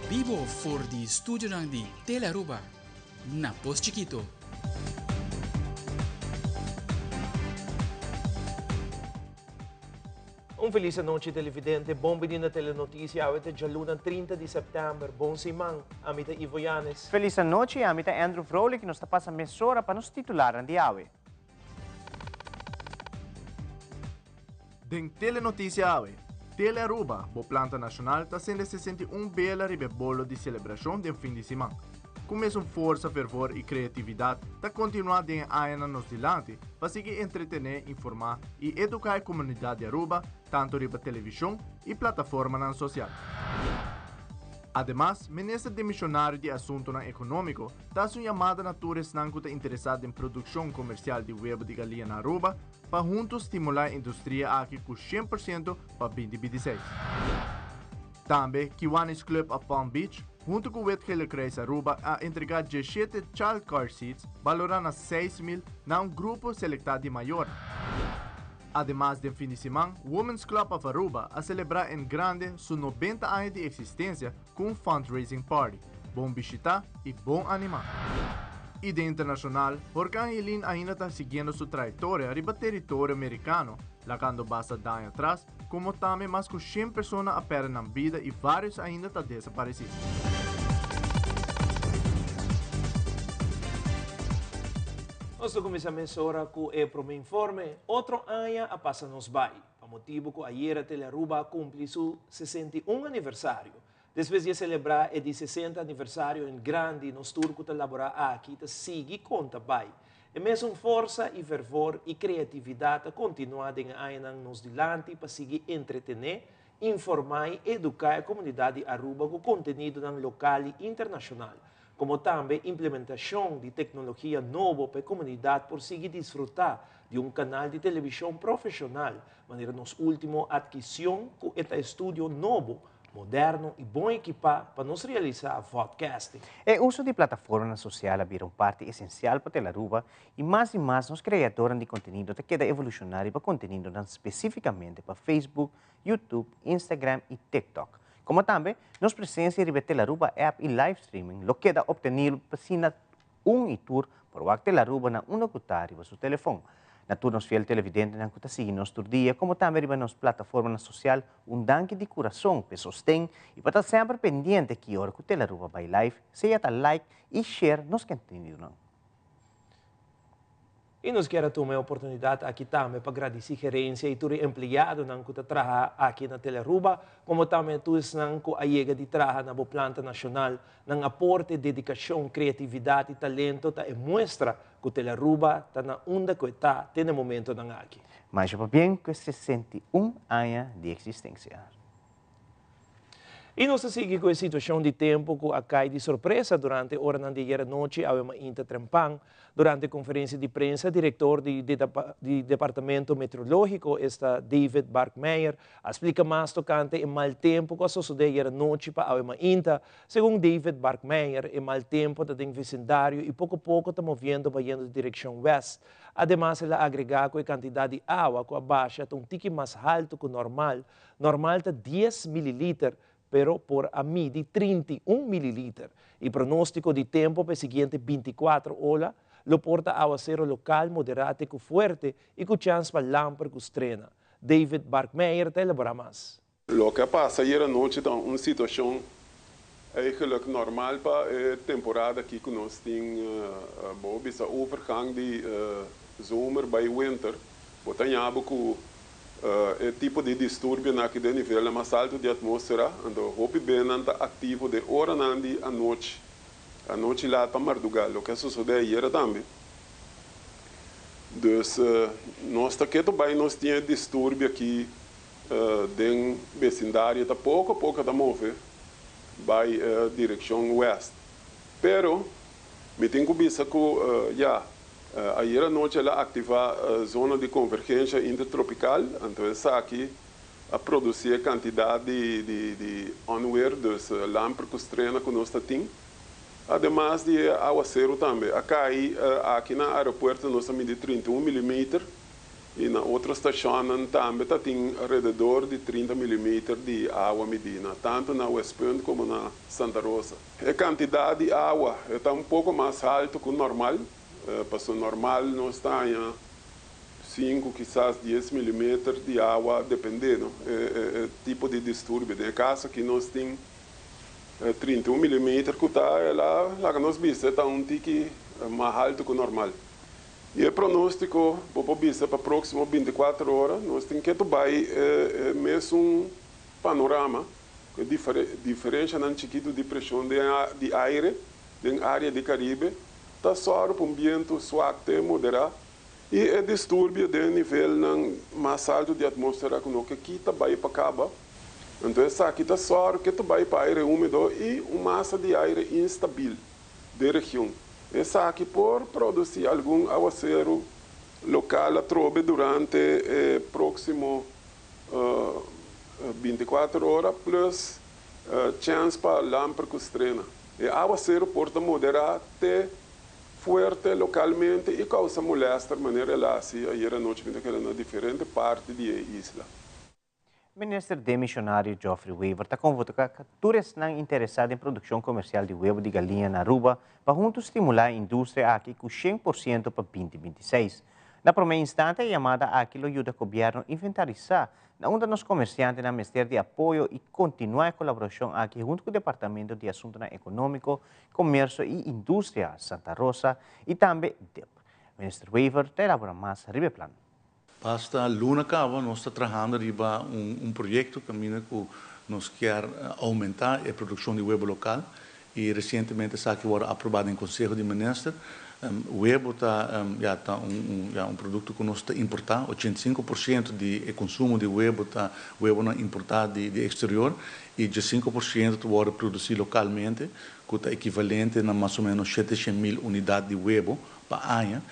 Bibo for di studionan di Telearuba na Pos Chikito. Un felis anochi televidente, bon bini na Telenoticia, awe ta djaluna 30 di sèptèmber. Bon siman, ami ta Ivo Yanes. Felis anochi, ami ta Andrew Vrolijk y nos ta pasa mesora pa nos titularnan di awe. Den Telenoticia awe, Telearuba, bo planta nacional, ta sende 61 bela riba e bolo di celebracion den fin di siman. Cu mesun forsa, fervor y creatividad ta continua den e añanan nos dilanti pa sigui entretene, informa y educa e comunidad di Aruba tanto riba television y plataformanan social. Ademas, Minister demisionario di Asuntonan Economico ta haci un yamada na tur esnan cu ta interesa den produccion comercial di webo di galia na Aruba pa hunto stimula e industria aki cu 100% pa 2026. Tambe, Kiwanis Club of Palm Beach, hunto cu Wit Gele Kruis Aruba a entrega 17 child car seats balora na 6,000 na un grupo selecta di mayornan. Ademas den fin di siman, Women's Club of Aruba a celebra en grande su 90 aña di existencia cu un fundraising party. Bon bishita y bon anima. Y den internacional, Horcan Helene ainda ta siguiendo su trayectoria riba teritorio Mericano, lagando basta daño atras, como tambe mas cu 100 persona a perde nan bida y varios ainda ta desapareci. Nos ta cuminsa mesora cu e prome informe. Otro aña a pasa nos bay, pa motibo cu ayera Telearuba a cumpli su 61 aniversario. Despues di a celebra e di 60 aniversario en grandi, nos tur cu ta labora aki ta sigui conta bay. E mesun forsa y fervor y creatividad ta continua den e añanan nos dilanti pa sigui entretene, informa y educa e comunidad di Aruba cu contenidonan local y internacional, como tambe implementacion di tecnologia nobo pa e comunidad por sigui disfruta di un canal di television profesional, manera nos ultimo adkicion cu e ta e studio nobo, moderno y bon ekipa pa nos realisa vodcasting. E uso di plataformanan social a bira un parti esencial pa Telearuba y mas y mas nos creadornan di contenido ta keda evoluciona riba contenidonan specificamente pa Facebook, YouTube, Instagram y TikTok. Como tambe, nos presencia riba e Telearuba app y live streaming lo keda obtenibel p'asina un y tur por wak Telearuba na unda cu ta riba su telefon. Na tur nos fiel televidentenan cu ta sigui nos tur dia, como tambe riba nos plataformanan social, un danki di curason p'e sosten y pa ta semper pendiente ki ora cu Telearuba bay live, sea ta like y share nos contenidonan. I nos kier a tuma e oportunidat aki tambe pa gradisí gerensia i tur e empleadonan ku ta traha aki na Telearuba, komo tambe tur esnan ku a yega di traha na bo planta nashonal. Nan aporte, dedikashon, kreatividat i talento ta e muestra ku Telearuba ta na unda ku e ta te na e momentonan aki. Masha pabien ku e 61 aña di eksistensia. I nos ta sigui ku e situashon di tempu ku a kai di sorpresa durante oranan di ayer anochi awe mainta trempan. Durante konferensia di prensa direktor di di Departamento Meteorológiko esta David Barkmeijer a splika mas tokante e mal tempu ku a sosodé ayer anochi pa awe mainta. Segun David Barkmeijer e mal tempu ta den vesindario i poko poko ta moviendo bayendo di direkshon wèst. Ademas el a agregá ku e kantidat di awa ku a basha ta un tiki mas haltu ku normal. Normal ta 10 mililiter, pero por a midi 31 mililiter. E pronóstiko di tempu pa e siguiente 24 ola lo por ta awasero lokal moderá te ku fuerte i ku chèns pa lamper ku strena. David Barkmeijer ta elaborá mas. Loke a pasa ayer anochi ta un situashon eigenlijk normal pa e temporada aki ku nos tin, bo bisa overgang di zomer bai winter. Bo ta ña bo ku e tipo di disturbionan aki den nivelnan mas alto di atmósfera, anto hopi bennan ta aktivo den oranan di anochi, anochi lat pa mardugá, loke a sosodé ayera tambe. Dus nos ta ketu bai nos tin e disturbio aki den besindario ta poko a poko ta move bai direkshon wèst. Pero mi tin ku bisa ku ya ayer anochi el a aktivá zona di konvergensha intertropikal, anto esaki a produsí e kantidat di onweer, dus lamper ku strena ku nos ta tin. Ademas di e awaseru tambe a kai aki na aeropuerto nos a midi 31 milimeter. I na otro stashonnan tambe ta tin alrededor di 30 milimeter di awa midí, tantu na Westpunt komo na Santa Rosa. E kantidat di awa ta un poko mas haltu ku normal, paso normal nos ta 5, kisas 10 milimeter di awa, dependiendo e tipo di disturbio. Den kaso aki nos tin 31 milimeter ku ta la nos bisa ta un tiki mas haltu ku normal. I e pronóstiko, bo bisa pa próksimo 24 ora, nos tin ku bai mesun panorama, ku diferensianan chikitu di preshon di aire den área di Karibe, ta sòru pa un bientu suak te moderá i e disturbio di nivel mas haltu di atmósfera ku no ku ta bai pa kaba. Anto, esaki ta sòru ku ta bai pa aire húmedo i un masa di aire instabil den region. Esaki por produsí algun awaseru lokal atrobe durante próksimo 24 ora, plus chèns pa lamper ku strena. E awaseru por ta moderá te fuerte lokalmente i kousa molèster manera el a hasi ayera nochi na diferente parti di isla. Minister demissionario Geoffrey Wever ta konvoká tur esnan interesá den produkshon komersial di webu di galiña na Aruba pa huntu stimulá e industria aki ku 100% pa 2026. Na promé instante, e yamada aki lo yuda gobièrnu inventarisá na unda nos komersiantenan mester di apoyo i kontinuá e kolaborashon aki huntu ku Departamento di Asuntu Ekonómiko, Komersio i Industria Santa Rosa i tambe DIP. Minister Wever ta elaborá mas riba e plan. Basta luna kaba, nos ta trahando riba un proyekto kaminda ku nos ke oumentá e produkshon di webu lokal i resientemente esaki a wòrdu aprobá den Konseho di Minister. Webu ta ja, ta un, ja, un produkto ku nos ta importá, 85% di konsumo di webu ta webunan importá di eksterior i 5% ta wòrdu produsí lokalmente, ku ta ekivalente na mas o ménos 700 mil unidat di webu pa aña.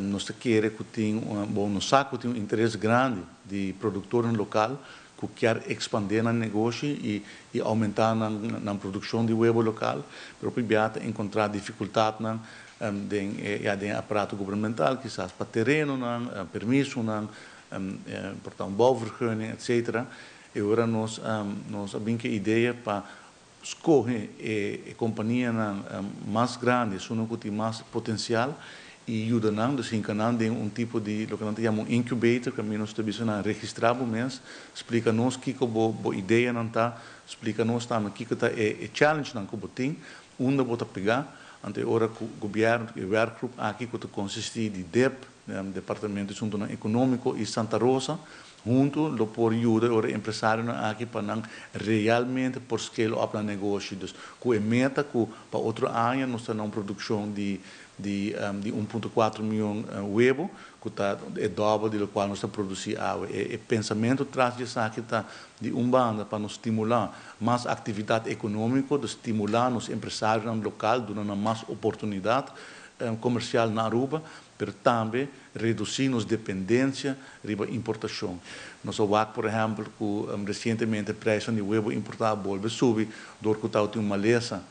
Nos ke ku tin, bon, nos sa ku tin un interes grandi di produktor lokal ku ke ekspandé nan negoshi i oumentá nan produkshon di webu lokal, pero primero ta enkontrá difikultatnan den, ja, den aparato gubernamental, kisas pa terenonan, permisonan, por un bouwvergunning, etc. I awor nos a bin ku idea pa skohe e kompanianan mas grandi, esnan ku tin mas potensial i yuda nan, dus hinka nan den un tipo di loke nan ta yama un incubator, ku nos ta bisa nan registrá bo mes, splika nos kiko bo ideanan ta, splika nos tambe kiko ta e challengenan ku bo tin, unda bo ta pega, anto ora ku gobièrnu, e werkgroep aki ku ta konsistí di DIP, Departamento di Asuntu Ekonómiko i Santa Rosa, huntu lo por yuda e empresarionan aki pa nan realmente por scale up nan negoshi. Dus ku e meta ku pa otro aña nos tin un produkshon di 1.4 mion webu, ku ta e dòbel di loke nos ta produsí awe. E pensamentu tras di esaki ta di un banda pa nos stimulá mas aktividat ekonómiko, di stimulá nos empresarionan lokal, duna mas oportunidat komersial na Aruba, pero tambe redusí nos dependensia riba importashon. Nos a wak, por ehèmpel, ku resientemente preis di webu importá a bolbe subi, dor ku tin un malesa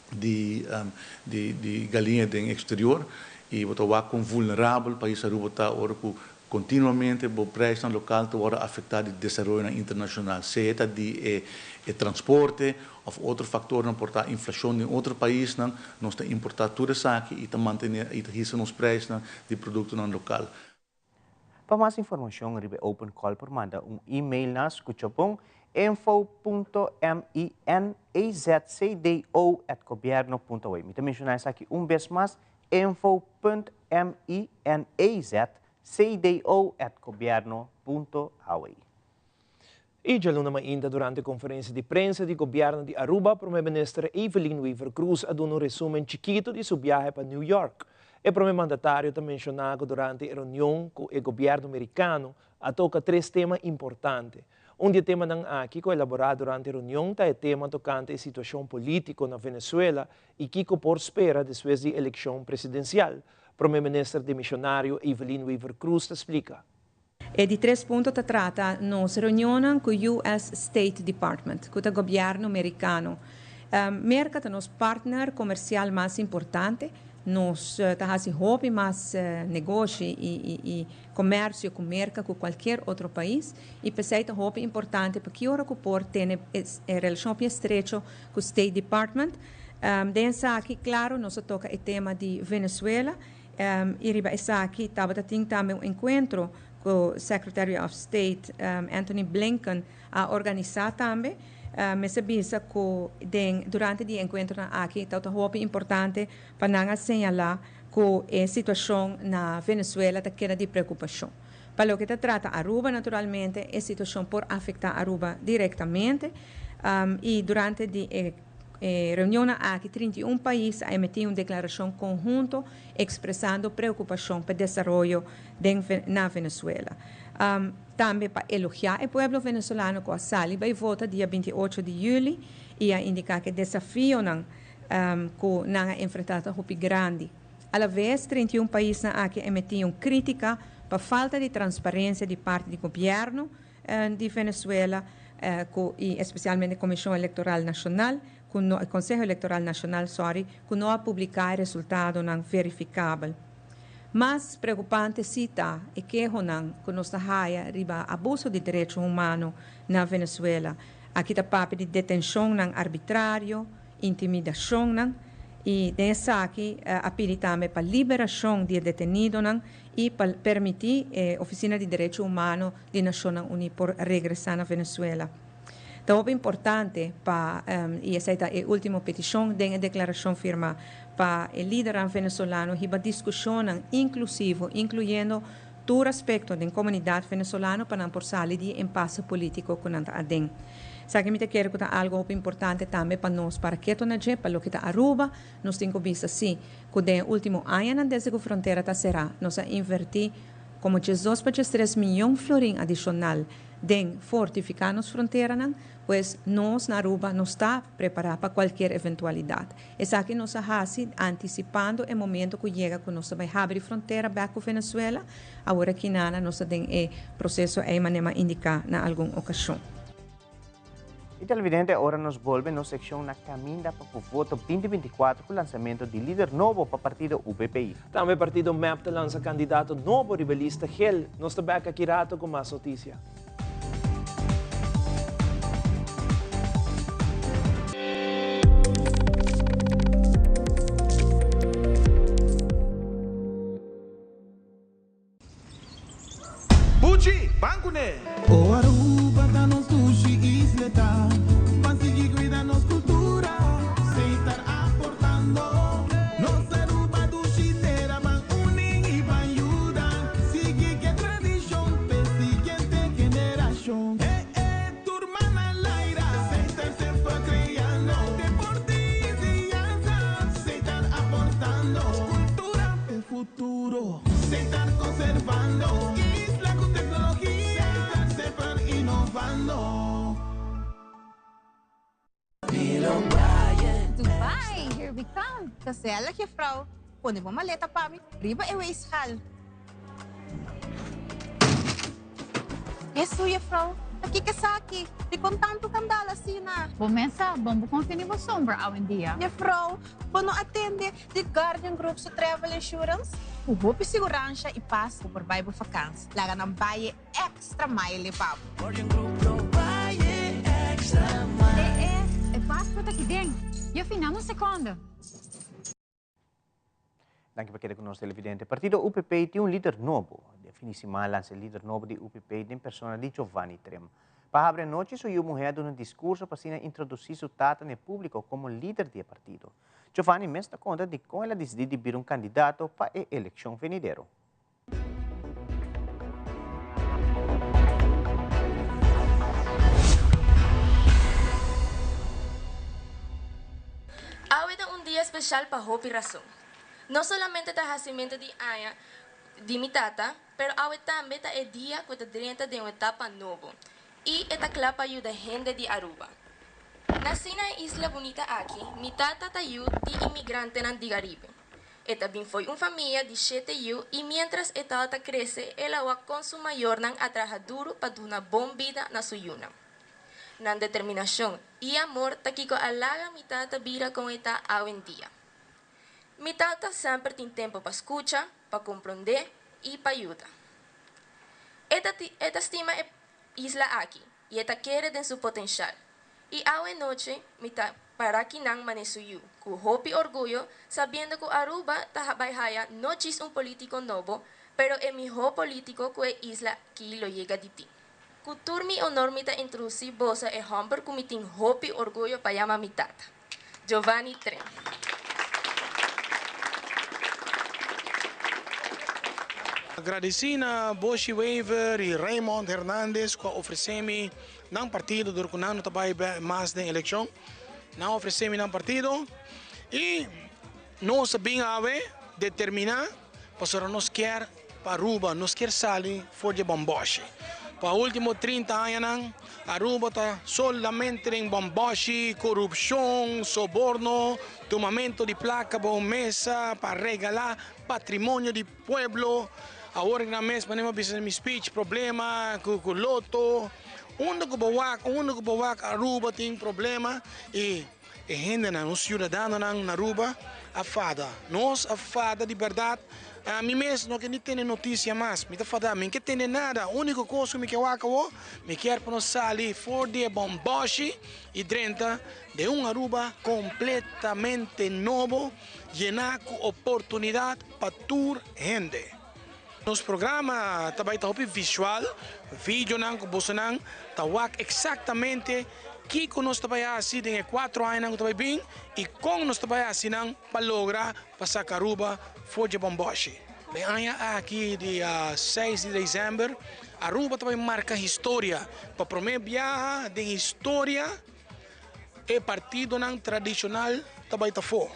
di galiña den eksterior i bo ta wak kon vulnerabel pais Aruba ta ora ku kontinuamente e preis lokal ta afektá di desaroyo internashonal, sea di e transporte òf otro faktornan, por ta inflashon den otro paisnan, nos ta importá tur esaki i ta mantené i ta hisa nos preisnan di produktonan lokal. Pa mas informashon riba Open Call por manda un e-mail na skucha bon info.minazcdo@gobierno.aw. Mi ta menshoná esaki un bes mas: info.minazcdo@gobierno.aw. I djaluna ainda durante konferensia di prensa di gobièrnu di Aruba, Promé Minister Evelyn Wever-Croes a duna un resúmen chikitu di su biahe pa New York. E promé mandatario a menshoná ku durante e reunion ku e gobièrnu merikano a toka tres tema importante. Un di e temanan aki ku a elaborá durante e reunion ta e tema tokante e situashon polítiko na Venezuela i kiko por spera despues di elekshon presidensial. Promé Minister demishonario Evelyn Wever-Croes ta splika. E di tres punto ta trata nos reunion ku US State Department, ku e gobièrnu merikano. Merka ta nos partner komersial mas importante. Nos ta hasi hopi mas negoshi i komersio ku Merka ku kualkier otro pais i p'esei ta hopi importante pa ki ora ku por tene e relashon hopi estrecho ku State Department. Den esaki, klaro, nos a toka e tema di Venezuela i riba esaki tabata tin tambe un enkuentro ku Secretary of State Antony Blinken a organisá tambe. Mester bisa ku den durante di e enkuentronan aki tabata hopi importante pa nan a señalá ku e situashon na Venezuela ta keda di preokupashon. Pa loke ta trata Aruba naturalmente e situashon por afektá Aruba direktamente i durante di e reunionnan aki 31 pais a emití un deklarashon konhunto ekspresando preokupashon pa desaroyo den na Venezuela. Tambe pa elogiá e pueblo venezolano ku a sali bai vota dia 28 di yüli i a indiká ku e desafionan ku nan a enfrentá ta hopi grandi. Alaves, 31 paisnan aki a emití un krítika pa falta di transparensia di parti di gobièrnu di Venezuela ku i espesialmente Komishon Elektoral Nashonal ku no Konseho Elektoral Nashonal sòri ku no a publiká e resultadonan verifikabel. Mas preokupante sí ta e kehonan ku nos ta haya riba abuso di derecho humano na Venezuela. Aki ta papia di detenshonnan arbitrario, intimidashonnan i den esaki a pidi tambe pa liberashon di e detenidonan i pa permití e Ofisina di Derecho Humano di Nashonnan Uní por regresá na Venezuela. Ta hopi importante pa, i esei ta e último petishon den e deklarashon firmá, pa e lidernan venezolano hiba diskushonnan inklusivo, inkluyendo tur aspekto den komunidat venezolano pa nan por sali di e impase polítiko ku nan ta aden. Esaki mi ta kere ku ta algu hopi importante tambe pa nos para keto na dje, pa loke ta Aruba, nos tin ku bisa si ku den e último añanan desde ku frontera ta será nos a invertí komo 12 pa 13 miyon florin adishonal den fortifiká nos fronteranan, pues nos na Aruba no sta prepará pa kualkier eventualidat. Esaki nos a hasi antisipando e momento ku yega ku nos ta bai habri frontera bèk ku Venezuela. Awor aki nana nos ta den e proseso ei manera mi a indiká na algun okashon. Y televidente ora nos bolbe nos seccion na caminda pa cu voto 2024 cu lansamento di lider nobo pa partido UPPI. Tambe partido mep ta lansa candidato nobo riba e lista gel. Nos ta bek aki rato cu mas noticia. Buchi, ban kuné! O Aruba ta nos dushi isleta, Ban sigui cuida nos cultura, Setar aportando. Nos Aruba dushi tera, Ban uni y ban yuda, Sigui ke tradicion p'e siguiente generacion. E e tur man al aire, Setar semper creando, Deporte y enseñanza, Setar aportando. Cultura p'e futuro. Setar conservando isla cu tecnologia. Setar semper innovando. Dubai, here we come! Gezellig, juffrouw. Pone bo maleta pa mi riba e weegschaal. Hesu, juffrouw, ta kiko esaki? Dikon tantu kandal asina? Bo mes sa, bon bo konfia ni bo sombra awendia. Juffrouw, bo no a tende di Guardian Group su travel insurance? Ku hopi siguransha i pas bo por bai bo fakans. Laga nan bai e extra mile pa bo. Guardian Group lo bai e extra mile. E e, e paspoort aki den. Juffie, nam un seconde. Danki pa keda ku nos televidente. Partido UPP tin un lider nobo. Den fin di siman lansa e lider nobo di UPP den persona di Giovanni Trim. Pa habri anochi su yu muhé a duna un diskurso pa asina introdusí su tata na e públiko komo lider di e partido. Giovanni mes ta konta dikon el a disidí di bira un kandidato pa e elekshon venidero. Awe ta un dia special pa hopi rason. No solamente ta hacimentu di aña di mi tata, pero awe tambe ta e dia cu e ta drenta den un etapa nobo y e ta cla pa yuda hende di Aruba. Nací na e isla bunita aki, mi tata ta yu di inmigrantenan di Caribe. E ta bin fo'i un famia di shete yu i miéntras e tabata krese el a wak kon su mayornan a traha duru pa duna bon bida na su yunan. Nan determinashon i amor ta kiko a laga mi tata bira kon e ta awendia. Mi tata semper tin tempo pa scucha, pa compronde y pa yuda. E ta e ta stima e isla aki y e ta kere den su potencial. Y awe nochi mi ta para kinan mane su yu, cu hopi orguyo, sabiendo cu Aruba ta bay haya no djis un politico nobo, pero e miho politico cu e isla ki lo yega di tin. Cu tur mi honor mi ta introduci boso e homber cu mi tin hopi orguyo pa yama mi tata, Giovanni Tren. Agradeci na Boshy Wever y Raymond Hernandez cu a ofrece mi nan partido dor cu nan no ta bay mas den eleccion. Nan a ofrece mi nan partido y nos a bin awe determina pasobra nos kier pa Aruba, nos kier sali for di e bomboshi. Pa ultimo 30 añanan Aruba ta solamente den bomboshi, corupcion, soborno, tumamento di placa bou mesa pa regala patrimonio di pueblo. Awor nan mes manera mi a bisa den mi speech problema cu loto. Unda cu bo wak, unda cu bo wak Aruba tin problema y e hendenan, nos ciudadanonan na Aruba a fada. Nos a fada di berdad. Ami mes no ke ni tene noticia mas. Mi ta fada, mi no ke tene nada. Unico cos cu mi ke wak awo, mi kier pa nos sali for di e bomboshi y drenta den un Aruba completamente nobo, yena cu oportunidad pa tur hende. Nos programa ta bai ta hopi visual, videonan ku bosonan ta wak eksaktamente kiko nos ta bai hasi den e kuatro añanan ku ta bai bin i kon nos ta bai hasi nan pa logra pa saka Aruba for dje bòmbòshi. Den aña aki dia seis di desèmber Aruba ta bai marka historia pa promé biaha den historia. E partidonan tradishonal ta bai ta afó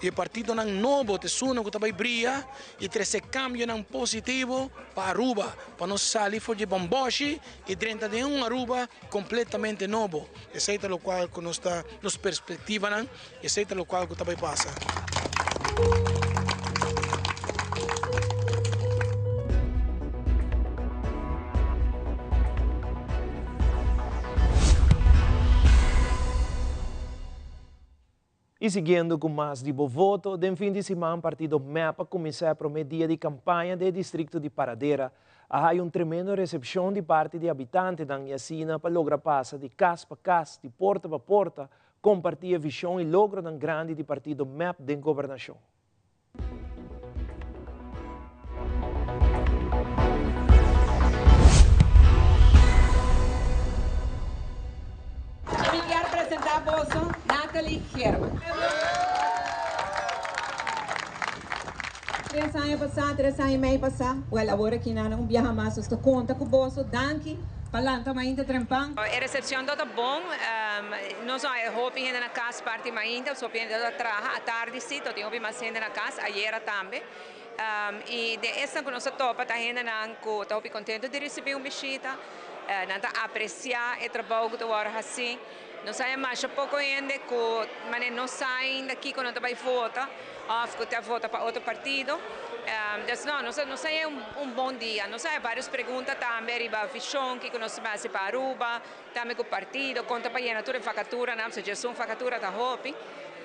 i e partidonan nobo ta esunnan ku ta bai bria i trese kambionan positivo pa Aruba, pa nos sali for di e bòmbòshi i drenta den un Aruba kompletamente nobo. Esei ta lokual ku nos ta, nos perspektivanan, esei ta lokual ku ta bai pasa. Y siguiendo cu mas di bo voto, den fin di siman partido mep a cuminsa e prome dia di campaña den e districto di Paradera. A haya un tremendo recepcion di parti di habitantenan y asina pa logra pasa di cas pa cas, di porta pa porta, Comparti e vision y logronan grandi di partido mep den gobernacion. Mi kier presenta boso Nathalie Geerman. Tres aña pasá, tres aña y mei pasá, wel awor aki nan un biaha mas nos ta conta cu boso. Danki pa lanta mainta trempan. E recepcion tabata bon. Nos no hay hopi hende na cas parti mainta, hopi hende tabata traha. Atardi si, tabatin hopi mas hende na cas, ayera tambe. Y den esnan cu nos a topa ta hendenan cu ta hopi contento di ricibi un bishita. Nan ta aprecia e trabou cu ta worde haci. Nos haya masha poco hende cu manera no sa ainda kico nan ta bay vota of cu ta vota pa otro partido. Dus no, nos nos haya un bon dia. Nos haya varios pregunta tambe riba vision, kico nos ta bay haci pa Aruba, tambe cu partido, con ta pa yena tur e vacaturanan, pasobra dje esun vacatura ta hopi.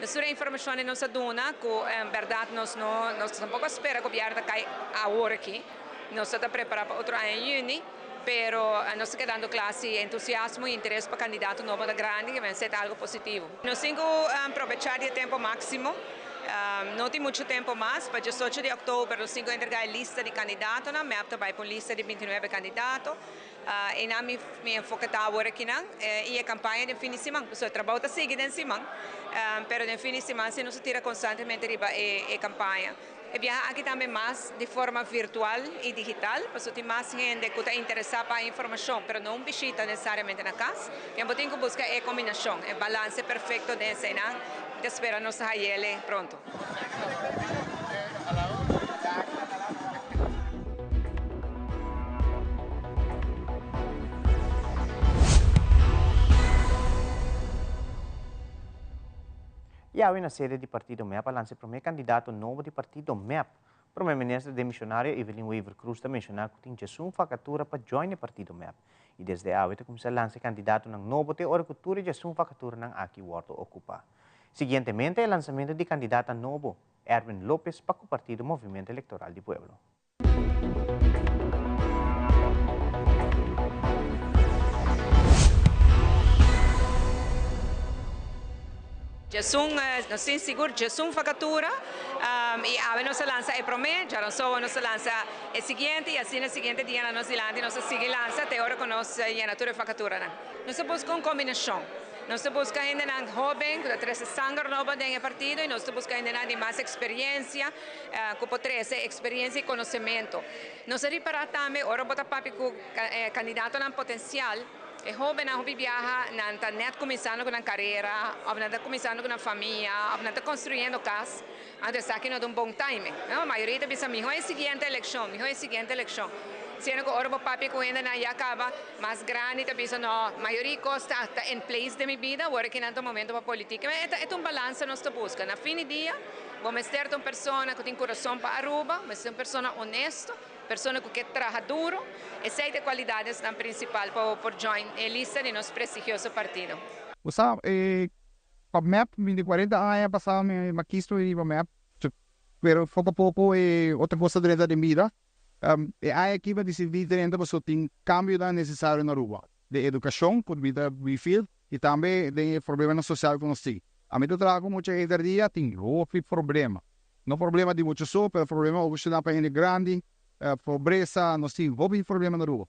Dus tur e informacionnan nos a duna cu en berdad nos no, nos tampoco a spera gobierno ta cay awor aki. Nos ta ta prepara pa otro aña juni. Pero nos ta kedando kla si entusiasmo y interes pa candidato nobo ta grandi, ke mester ta algo positivo. Nos tin cu probecha di e tempo maximo. No tin mucho tempo mas. Pa diesocho di october nos tin cu entrega e lista di candidatonan. Mep ta bay pa un lista di bintinuebe candidato. Eynan mi mi enfoke ta awor akinan y e campaña den fin di siman. Pasobra e trabou ta sigui den siman, pero den fin di siman si nos ta tira constantemente riba e campaña. E biaha aki tambe mas di forma virtual y digital, pasobra tin mas hende cu ta interesa pa informacion, pero no un bishita necesariamente na cas. Bien bo tin cu busca e combinacion, e balance perfecto den eseinan. Mi ta spera nos ta hayele pronto. Yawe na sede di partido mep a lansa e prome kandidato nobo di partido mep. Prome Minister demisionario Evelyn Wever-Croes ta menshoná ku tin djesun vakatura pa join e partido mep i desde awe ta kuminsá lansa e kandidatonan nobo te ora ku tur e djesun vakaturanan aki wòrdu okupá. Siguientemente e lansamento di kandidata nobo. Erwin Lopez pa ku partido Movimiento Electoral di Pueblo. Djesun, nos tin sigur djesun vakatura i awe nos a lansa e promé, djaransoa nos a lansa e siguiente i asina e siguiente dianan nos dilanti nos a sigui lansa te ora ku nos yena tur e vakaturanan. Nos a buska un kombinashon. Nos ta buska hendenan hóben ku ta trese sanger nobo den e partido i nos ta buska hendenan di mas eksperensia ku por trese eksperensia i konosementu. Nos a ripará tambe ora bo ta papia ku kandidatonan potensial, e hóbennan hopi biaha nan ta nèt kuminsando ku nan karera òf nan ta kuminsando ku nan famia òf nan ta konstruyendo kas, anto esaki no ta un bon timing. Mayoria ta bisa mihó e siguiente elekshon, mihó e siguiente elekshon. Siendo ku ora bo papia ku hendenan ya kaba mas grandi ta bisa no, mayoria kos ta ta in place den mi bida, awor aki nan ta un momento pa politica. E ta e ta un balansa nos ta buska. Na fin di dia bo mester ta un persona ku tin kurason pa Aruba, mester ta un persona honesto, persona ku ke traha duro. Esei ta e kualidadesnan prinsipal pa bo por join e lista di nos prestigioso partido. Bo sa, e pa mep, mi di 40 aña pasá mi a kisto riba mep, pero poko a poko e otro kos ta drenta den bida. E aña aki mi a disidí drenta pasobra tin kambionan nesesario na Aruba, den edukashon, ku mi ta refill, i tambe den e problemanan sosial ku nos tin. Ami ta traha ku mucha henter dia, tin hopi problema. No problema di mucha so, pero problema okashoná pa hende grandi, pobresa, nos tin hopi problema na Aruba.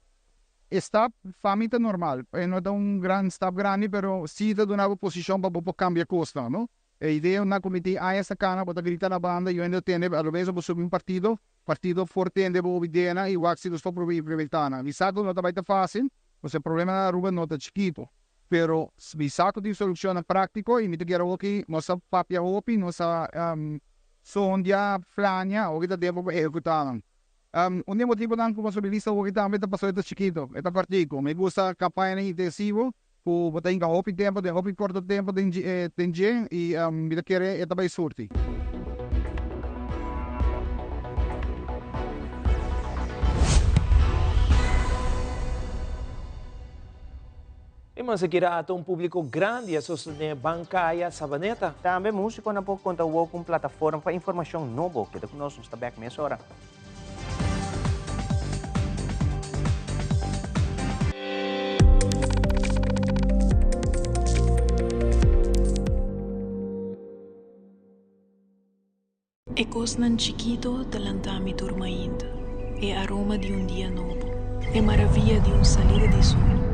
E stap pa mi ta normal, e no ta un gran stap grandi, pero si ta duna bo posishon pa bo por kambia kosnan, no? E idea na ku mi tin aña esta kana, bo ta grita na banda, yu hende ta tende, a lo mes bo subi un partido, Partido for tende bo ideanan y wak si nos por probe implementa nan. Mi sa cu no ta bay ta facil, pasobra e problema na Aruba no ta chikito. Pero mi sa cu tin solucionnan practico y mi ta kier awoki nos a papia hopi, nos a sondia, plania, awoki ta tempo pa ehecuta nan. Un di e motibonan cu nos a lista awoki tambe ta pasobra e ta chikito, e ta cortico. Mi gusta campañanan intensivo cu bo ta hinca hopi tempo den hopi corto tempo den dje y mi ta kere e ta bay surti. E mansaquera ata un publico grandi a sostene Bancaya Sabaneta. Tambe musiconan por conta awor cu un plataforma pa informacion nobo. Keda cu nos, nos ta bek mesora. E kosnan chikito ta lanta mi tur mainta, e aroma di un dia nobo, e maravia di un salida di sol.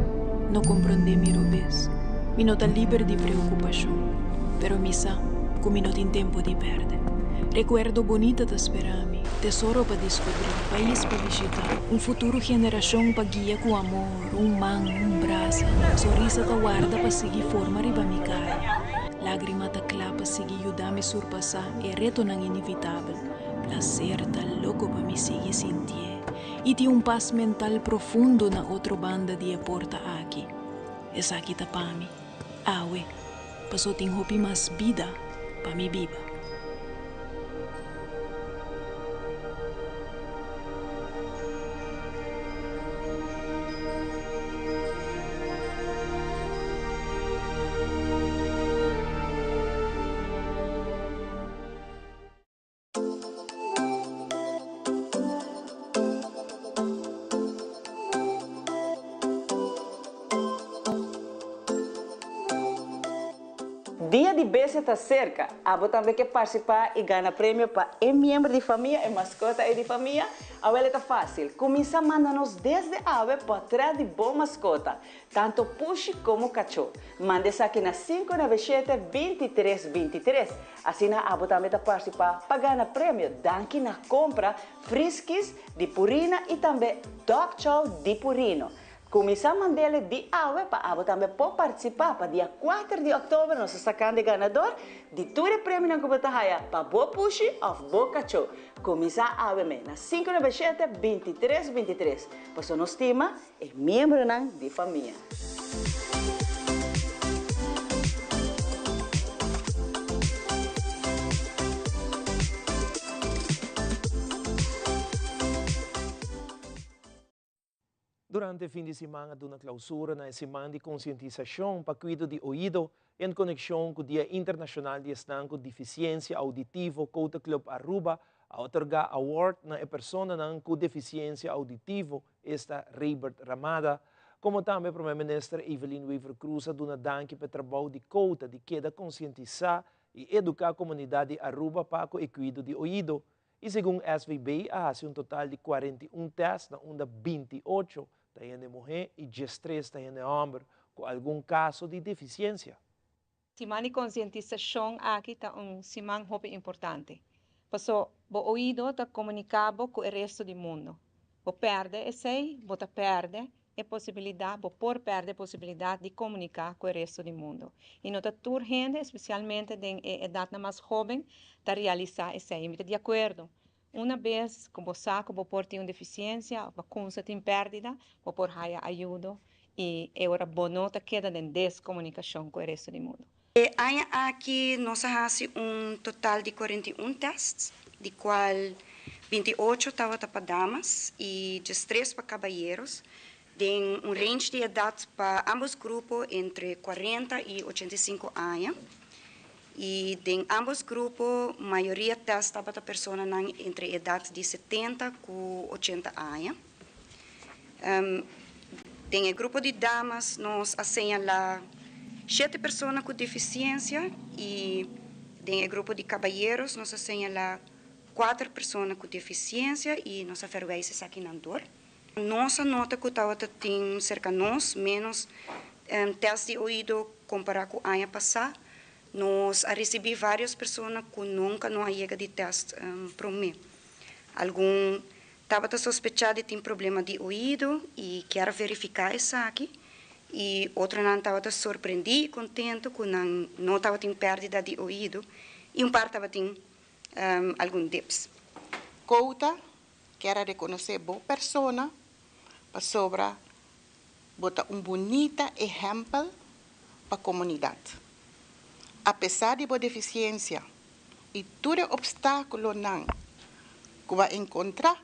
No komprondé mi robes, mi no ta liber di preokupashon, pero mi sa ku mi no tin tempu di pèrdè. Rekuerdo bonita ta spera mi, tesoro pa diskubrí, pais pa bishitá, un futuro generashon pa guia ku amor, un man, un brasa, sonrisa ta warda pa sigui forma riba mi kara, lágrima ta kla pa sigui yuda mi surpasá e retonan inevitabel, plaser ta loko pa mi sigui sintié i tin un pas mental profundo na otro banda di e porta aki. Esaki ta pa mi. Awe, paso tin hopi mas bida pa mi biba. Dia di Bestia ta serka! Abo tambe ke partisipá i gana premio pa e miembro di famia, e maskota ei di famia? Awel e ta fásil, kuminsá manda nos desde awe pòtrèt di bo maskota, tantu pushi komo kachó. Manda esaki na 597 23 23. Asina abo tambe ta partisipá pa gana premio danki na kompra Friskies di Purina i tambe Dog Chow di Purino. Kuminsá mand'ele di awe pa abo tambe por partisipá pa dia kuater di òktober nos ta sakando e ganador di tur e premionan ku bo ta haya pa bo pushi òf bo kachó. Kuminsá awe me na 597 23 23 pasobra nos stima e miembronan di famia. Durante fin di siman a duna clausura na e siman di concientisacion pa cuido di oido en conexion cu Dia Internacional di Esnan cu Deficiencia Auditivo Quota Club Aruba a otorga award na e personanan cu deficiencia auditivo, esta Raybert Ramada, como tambe Prome Minister Evelyn Wever-Croes a duna danki p'e trabou di Quota di keda concientisa y educa comunidad di Aruba pa cu e cuido di oido. Y segun SVB a haci un total di 41 test na unda 28 ta hende muhe y 13 ta hende homber cu algun caso di deficiencia. Siman di konsientisashon aki ta un siman hopi importante. Paso bo oido ta komuniká bo ku e resto di mundu. Bo pèrdè esei, bo ta pèrdè e posibilidat, bo por pèrdè e posibilidat di komuniká ku e resto di mundu. I no ta tur hende, espesialmente den e edatnan mas hóben, ta realisá esei. Mi ta di akuerdo. Una bes ku bo sa ku bo por tin un defisiensia òf bo kunsa tin pèrdida, bo por haya ayudo i e ora bo no ta keda den deskomunikashon ku e resto di mundu. E aña aki nos a hasi un total di 41 tèst, di kual 28 tabata pa damas i 13 pa kabayeros, den un range di edat pa ambos grupo entre 40 i 85 aña. I den ambos grupo mayoria tèst tabata personanan entre edat di 70 ku 80 aña. Den e grupo di damas nos a señalá shete persona ku defisiensia i den e grupo di kabayeros nos a señalá kuater persona ku defisiensia i nos a verwijs esakinan dor. Nos a nota ku tabata tin serka nos ménos tèst di oido kompará ku aña pasá. Nos a risibí vários persona ku nunka no a yega di tèst promé. Algun tabata sospechá di tin problema di oido i kier a verifiká esaki, i otronan tabata sorprendí i kontentu ku nan no tabatin pèrdida di oido i un par tabatin algun dips. Kouta kier a rekonosé bo persona pasobra bo ta un bunita ehèmpel pa komunidat. Apesar di bo defisiensia i tur e opstákulonan ku bo a enkontrá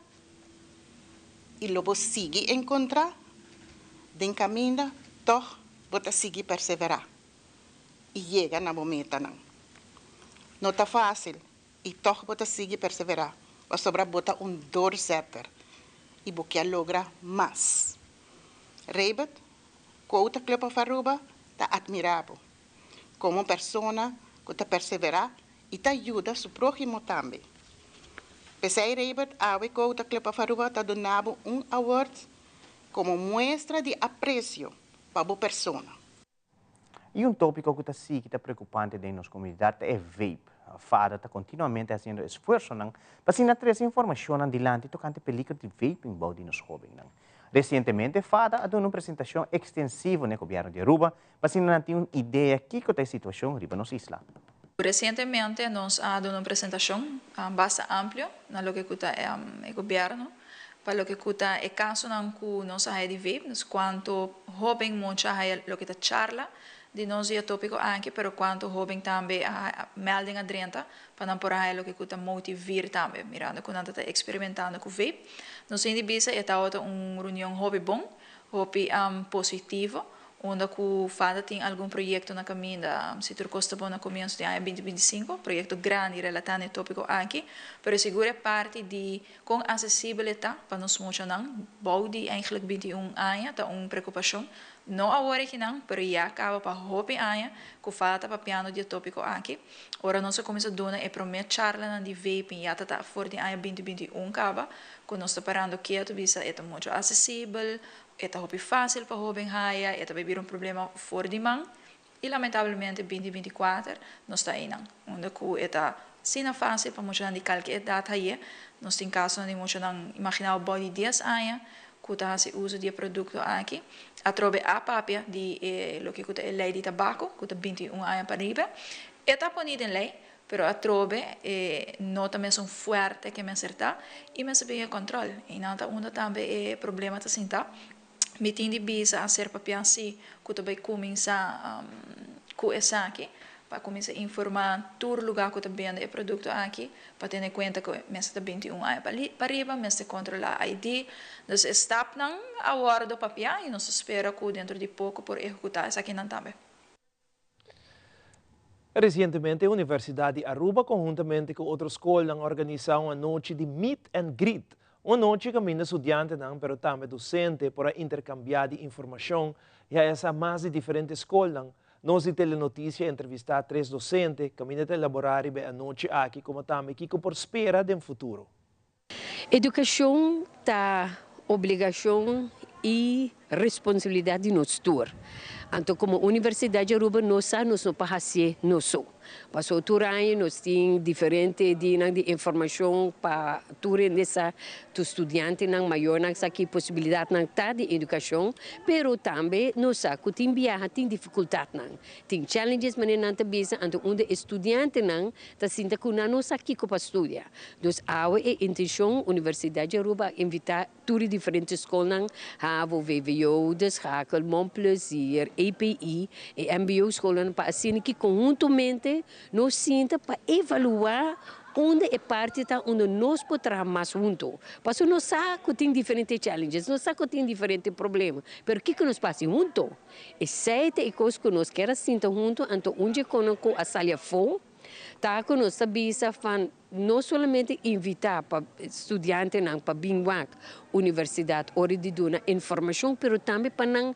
i lo bo sigui enkontrá den kaminda, tòg bo ta sigui perseverá i yega na bo metanan. No ta fásil i tòg bo ta sigui perseverá pasobra bo ta un doorzetter i bo kier logra mas. Raybert, Quota Club of Aruba ta admirá bo komo un persona ku ta perseverá i ta yuda su próhimo tambe. P'esei Raybert, awe Quota Club of Aruba ta duna bo un award komo muestra di apresio pa bo persona. Y un topico cu ta sigui ta preocupante den nos comunidad ta e vape. FADA ta continuamente haciendo esfuerzonan pa asina trece informacionnan dilanti tocante peligro di vaping bou di nos hobennan. Recientemente FADA a duna un presentacion extensivo n'e gobierno di Aruba pa asina nan tin un idea kico ta e situacion riba nos isla. Recientemente nos a duna un presentacion basta amplio na loke cu ta e gobierno pa loke cu ta e casonan cu nos a haya di vape, nos cuanto hoben mucha a haya loke ta charla di nos di e topico aki, pero cuanto hoben tambe a melding a drenta pa nan por a haya loke cu ta motivir tambe, mirando cu nan ta ta experimentando cu vape. Nos tin di bisa e tawata un reunion hopi bon, hopi positivo, Unda ku falta tin algun proyekto na kaminda, si tur kos ta bon na komienso di aña 2025, proyekto grandi relatá na e tópiko aki, pero sigur e parti di kon asesibel e ta pa nos muchanan bou di eigentlik 21 aña ta un preokupashon, no awor ekinan, pero ya kaba pa hopi aña ku falta papiando di e tópiko aki. Ora nos a kuminsá duna e promé charlanan di vaping ya ta ta for di aña 2021 kaba ku nos ta parando ketu bisa e ta muchu asesibel, E ta hopi fásil pa hóben haya, e ta bai bira un problema for di man i lamentablemente 2024 nos ta einan, unda ku e ta asina fásil pa muchanan di kalke edat haye. Nos tin kasonan di muchanan, imaginá bo bou di dies aña, ku ta hasi uso di e produkto aki. Atrobe a papia di e loke ku ta e lei di tabako, ku ta 21 aña pariba. E ta poni den lei, Pero atrobe e no ta mesun fuerte ke mester ta i mester bin e kòntròl. I nan ta unda tambe e problema ta sinta. Mi tin di bisa a ser papia si ku ta bai kuminsá ku esaki. pa kuminsá informá tur lugá ku ta bende e produkto aki pa tene kuenta ku mester ta 21 aña pa riba, mester kontrolá ID. Dus e stapnan a wòrdu papiá i nos ta spera ku dentro di poko por ehekutá esakinan tambe. Resientemente Universidat di Aruba konhuntamente ku otro skolnan a organisá un anochi di meet and greet, un anochi kaminda studiantenan pero tambe dosente por a interkambiá di informashon i haya sa mas di diferente skolnan. Nos di Telenoticia a entrevistá tres dosente kaminda ta elaborá riba e anochi aki komo tambe kiko por spera den futuro. Edukashon ta obligashon i responsabilidat di nos tur. Anto komo Universidat di Aruba nos sa nos no por hasié nos so. Pasobra tur aña nos tin diferente dianan di informashon pa tur hende sa, tur studiantenan, mayornan sa ki posibilidatnan ta di edukashon, pero tambe nos sa ku tin biaha tin difikultatnan, tin challenges manera nan ta bisa, anto unda e studiantenan ta sinta ku nan no sa kiko pa studia. Dus awe e intenshon Universidat di Aruba a invitá tur e diferente skolnan, havo, vwo, De Schakel, Mon Plezier, EPI, e mbo skolnan pa asina ki konhuntomente nos sinta pa evaluá unda e parti ta unda nos por traha mas hunto. Pasobra nos sa ku tin diferente challenges, nos sa ku tin diferente problema, pero kiko nos por hasi hunto? Esei ta e kos ku nos kier a sinta hunto, anto un dje konan ku a sali afó ta ku nos ta bisa van no solamente invitá pa studiantenan pa bin wak universidat ora di duna informashon, pero tambe pa nan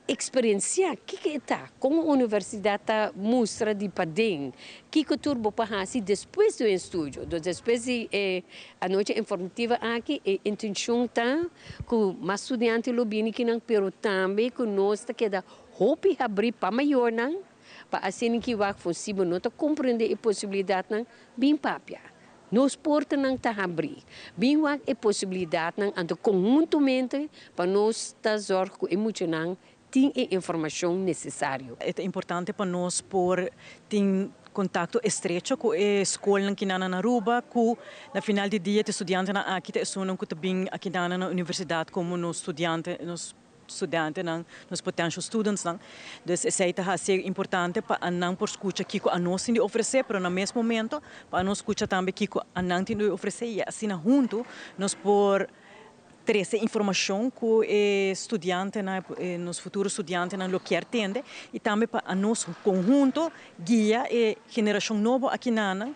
eksperensiá kiko e ta, kon un universidat ta mustra di paden, kiko tur bo por hasi despues di un estudio. Dos despues di e anochi informativa aki e intenshon ta ku mas studiante lo bini kinan, pero tambe ku nos ta keda hopi habrí pa mayornan, Pa asina ki wak for si bo no ta comprende e posibilidadnan, bin papia. Nos portanan ta habri. Bin wak e posibilidadnan anto conhuntomente pa nos ta zorg cu e muchanan tin e informacion necesario. E ta importante pa nos por tin contacto estrecho cu e scolnan kinan na Aruba cu na final di dia ta e studiantenan aki ta esunnan cu ta bin akinan na universidad como nos studiante, nos. Studiantenan, nos potential studentsnan. Dus esei ta hasi importante pa anan por skucha kiko anos tin di ofresé, pero na mes momento pa anos skucha tambe kiko anan tin di ofresé i asina huntu nos por trese informashon ku e studiantenan, nos futuro studiantenan lo kier tende i tambe pa anos konhunto guia e generashon nobo akinanan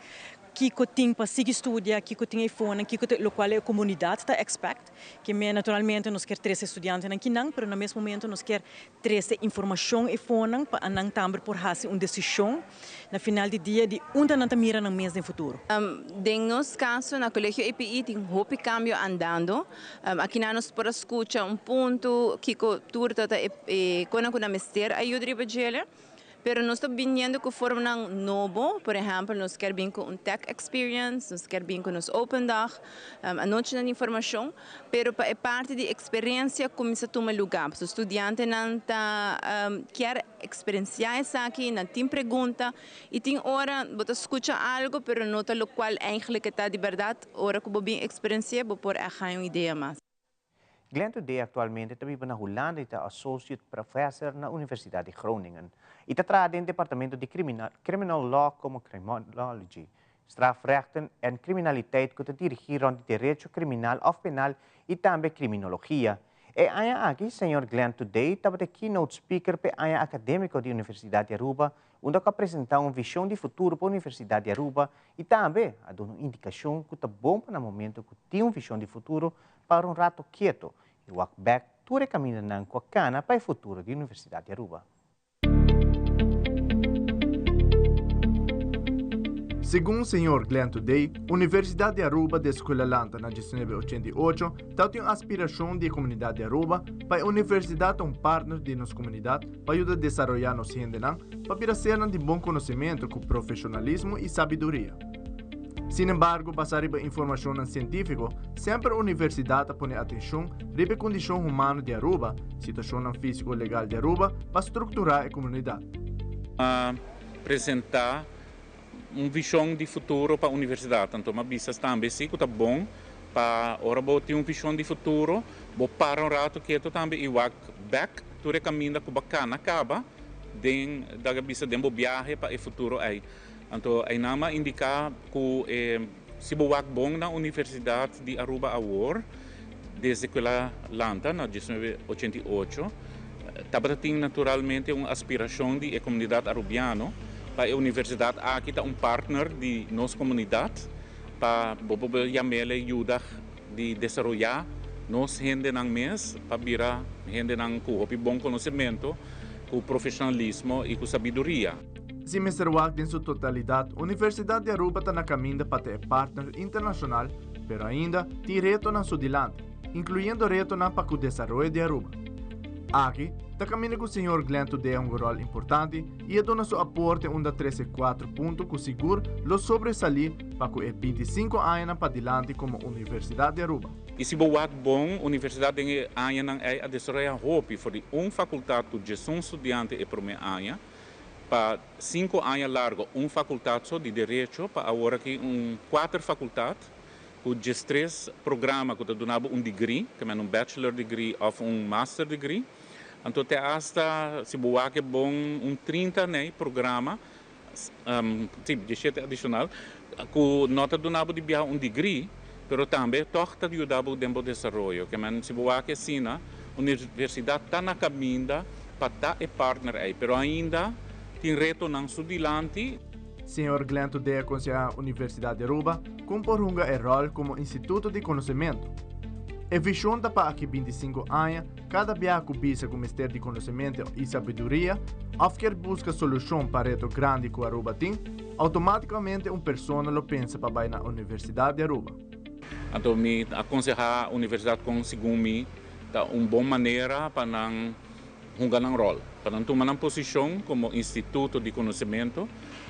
kiko tin pa sigui studia, kiko tin eifonan, kiko ta lokual e komunidat ta expect. Ke me naturalmente nos kier trese studiantenan kinan, pero na mes momento nos kier trese informashon e fonan pa anan tambe por hasi un desishon na final di dia di unda nan ta mira nan mes den futuro. Den nos kaso na Kolegio EPI tin hopi kambio andando. Akinan nos por a skucha un punto kiko tur ta ta e konan ku nan mester ayuda riba djele. Pero nos ta biniendo cu formanan nobo, por ehempel nos kier bin cu un tech experience, nos kier bin cu nos open dag, anochinan di informacion, pero pa e parti di experiencia cuminsa tuma lugar, pasobra studiantenan ta kier experiencia esaki, nan tin pregunta y tin ora bo ta scucha algo pero no ta locual eigenlijk e ta di berdad, ora cu bo bin experiencia bo por echt haña un idea mas. Glenn Today aktualmente ta biba na Hulanda i ta associate professor na Universidat di Groningen i ta traha den departamento di Criminal Law komo Criminology, Strafrechten en Criminaliteit ku ta dirigí rònt di derecho kriminal òf penal i tambe kriminologia. E aña aki señor Glenn Today tabata e keynote speaker p'e aña akadémiko di Universidat di Aruba unda ku a presentá un vishon di futuro pa Universidat di Aruba i tambe a duna un indikashon ku ta bon pa na momento ku tin un vishon di futuro Para un rato kieto y wak bek tur e camindanan cu a cana pa e futuro di Universidad di Aruba. Segun señor Glenn Today, Universidad di Aruba desde cu el a lanta na 1988 ta tin un aspiracion di e comunidad di Aruba pa e universidad ta un partner di nos comunidad pa yuda desaroya nos hendenan pa bira sernan di bon conocemento cu profesionalismo y sabiduria. Sin embargo, basá riba informashonnan sientífiko, semper universidat a pone atenshon riba e kondishon humano di Aruba, situashonnan físiko legal di Aruba, pa strukturá e komunidat. A presentá un vishon di futuro pa universidat. Anto m'a bisa tambe si ku ta bon pa ora bo tin un vishon di futuro, bo para un ratu ketu tambe i wak bèk tur e kaminda ku bo a kana kaba. den daga bisa den bo biahe pa e futuro ei. Anto einan m'a indiká ku e si bo wak bon na Universidat di Aruba awor, desde ku el a lanta na diesnuebe ochenta i ocho, tabata tin naturalmente un aspirashon di e komunidat arubiano pa e universidat aki ta un partner di nos komunidat pa bo por yam'el e yuda di desaroyá nos hendenan mes pa bira hendenan ku hopi bon konosementu, ku profeshonalismo i ku sabiduria. Si mester wak den su totalidat, Universidat di Aruba ta na kaminda pa ta e partner internashonal, pero ainda tin retonan su dilanti, inkluyendo retonan pa ku desaroyo di Aruba. Aki ta kaminda ku señor Glenn Tudea hunga ròl importante i a duna su aporte unda trese kuater punto ku sigur lo sobresalí pa ku e bintisinko añanan padilanti komo Universidat di Aruba. I si bo wak bon, universidat den e añanan ei a desaroyá hopi for di un fakultat ku diesun studiante e promé aña, pa sinku aña largo un fakultat so di derecho, pa awor aki un kuater fakultat ku diestres programa ku ta duna bo un degree, ke men un bachelor degree òf un master degree. Anto te asta si bo wak e bon un trinta nei programa, si, dieshete adishonal, ku no ta duna bo di biaha un degree, pero tambe tòg ta yuda bo den bo desaroyo. Ke men si bo wak asina, universidat ta na kaminda pa ta e partner ei, pero ainda tin retonan su dilanti. Señor Glenn Todea konsehá Universidat di Aruba kon por hunga e ròl komo instituto di konosementu. E vishon ta pa aki bintisinko aña kada biaha ku bisa ku mester di konosementu i sabiduria òf kier buska solushon pa reto grandi ku Aruba tin, outomátikamente un persona lo pensa pa bai na Universidat di Aruba. Anto mi ta akonsehá universidat kon segun mi ta un bon manera pa nan hunga nan ròl, pa nan tuma nan posishon komo instituto di konosementu.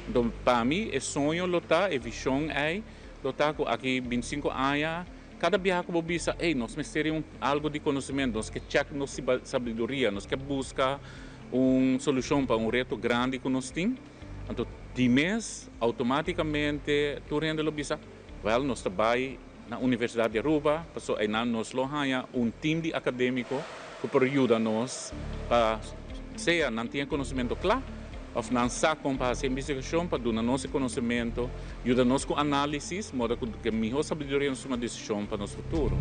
Anto pa mi e soño lo ta, e vishon ei lo ta ku aki bintisinko aña kada biaha ku bo bisa, ey, nos mester di un algu di konosementu, nos ke chèk nos sabiduria, nos ke buska un solushon pa un reto grandi ku nos tin, anto di mes outomátikamente tur hende lo bisa, wèl, nos ta bai na Universidat di Aruba, pasobra einan nos lo haña un tim di akadémiko ku por yuda nos pa sea nan tin e konosementu kla òf nan sa kon pa hasi e investigashon pa duna nos e konosementu, yuda nos ku análisis, moda ku e mihó sabiduria nos tuma desishon pa nos futuro.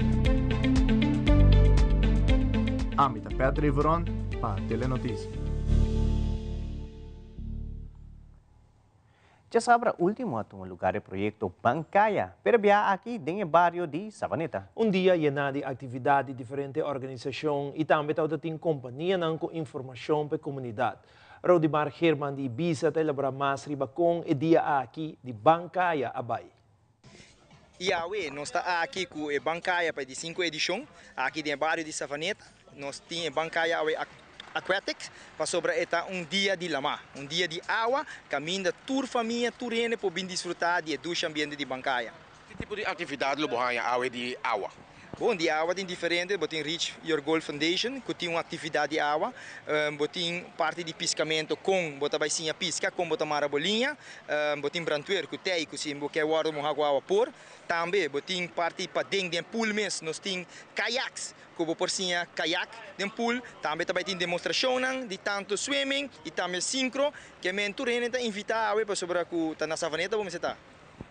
Ami ta Pat Riveron pa Telenoticia. Djasabra ultimo a tuma lugar e proyecto Bancaya, pero bia aki den e bario di Savaneta. Un dia yená di actividad di diferente organisacion y tambe tabata tin companianan cu informacion pa e comunidad. Rodimar Geerman di Ibiza ta elabora mas riba con e dia aki di Bancaya a bay. Y awe nos ta aki cu e Bancaya pa e di cinco edicion, aki den e bario di Savaneta. Nos tin e Bancaya awe Aquatics pasobra e ta un dia di lama, un dia di awa caminda tur famia, tur hende por bin disfruta di e dushi ambiente di Bancaya. Ki tipo di actividad lo bo haña awe di awa? Bon, di awa tin diferente, bo tin Reach Your Goal Foundation cu tin un actividad di awa, bo tin parti di piscamento con bo ta bay siña pisca, con bo ta mara bo liña, bo tin brandweer cu tey cu si bo ke wordo moha cu awa por, tambe bo tin parti paden den pool mes, nos tin kayaks Ku bo por siña kayak den pool. Tambe ta bai tin demostrashonnan di tantu swimming i tambe sinkro. Ke men tur hende ta invitá awe pasobra ku ta na Savaneta bo mester ta.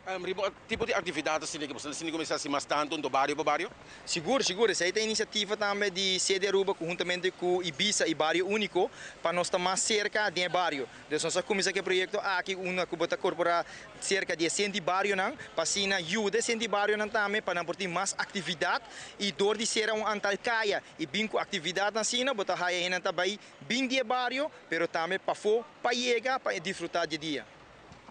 Riba tipo di aktividat asina ke boso ta sinti kuminsá hasi mas tantu nto bario pa bario? Sigur, sigur. Esei ta inisiativa tambe di Sede Aruba konhuntamente ku Ibisa i Bario Uniko pa nos ta mas serka den e bario. Dus nos a kuminsá ku e proyekto aki unda ku bo ta korporá serka di e senti barionan pa asina yuda e senti barionan tambe pa nan por tin mas aktividat i dor di sera un antal kaya i bin ku aktividatnan asina bo ta haya hendenan ta bai bin di e bario pero tambe pafó pa yega pa disfrutá di e dia.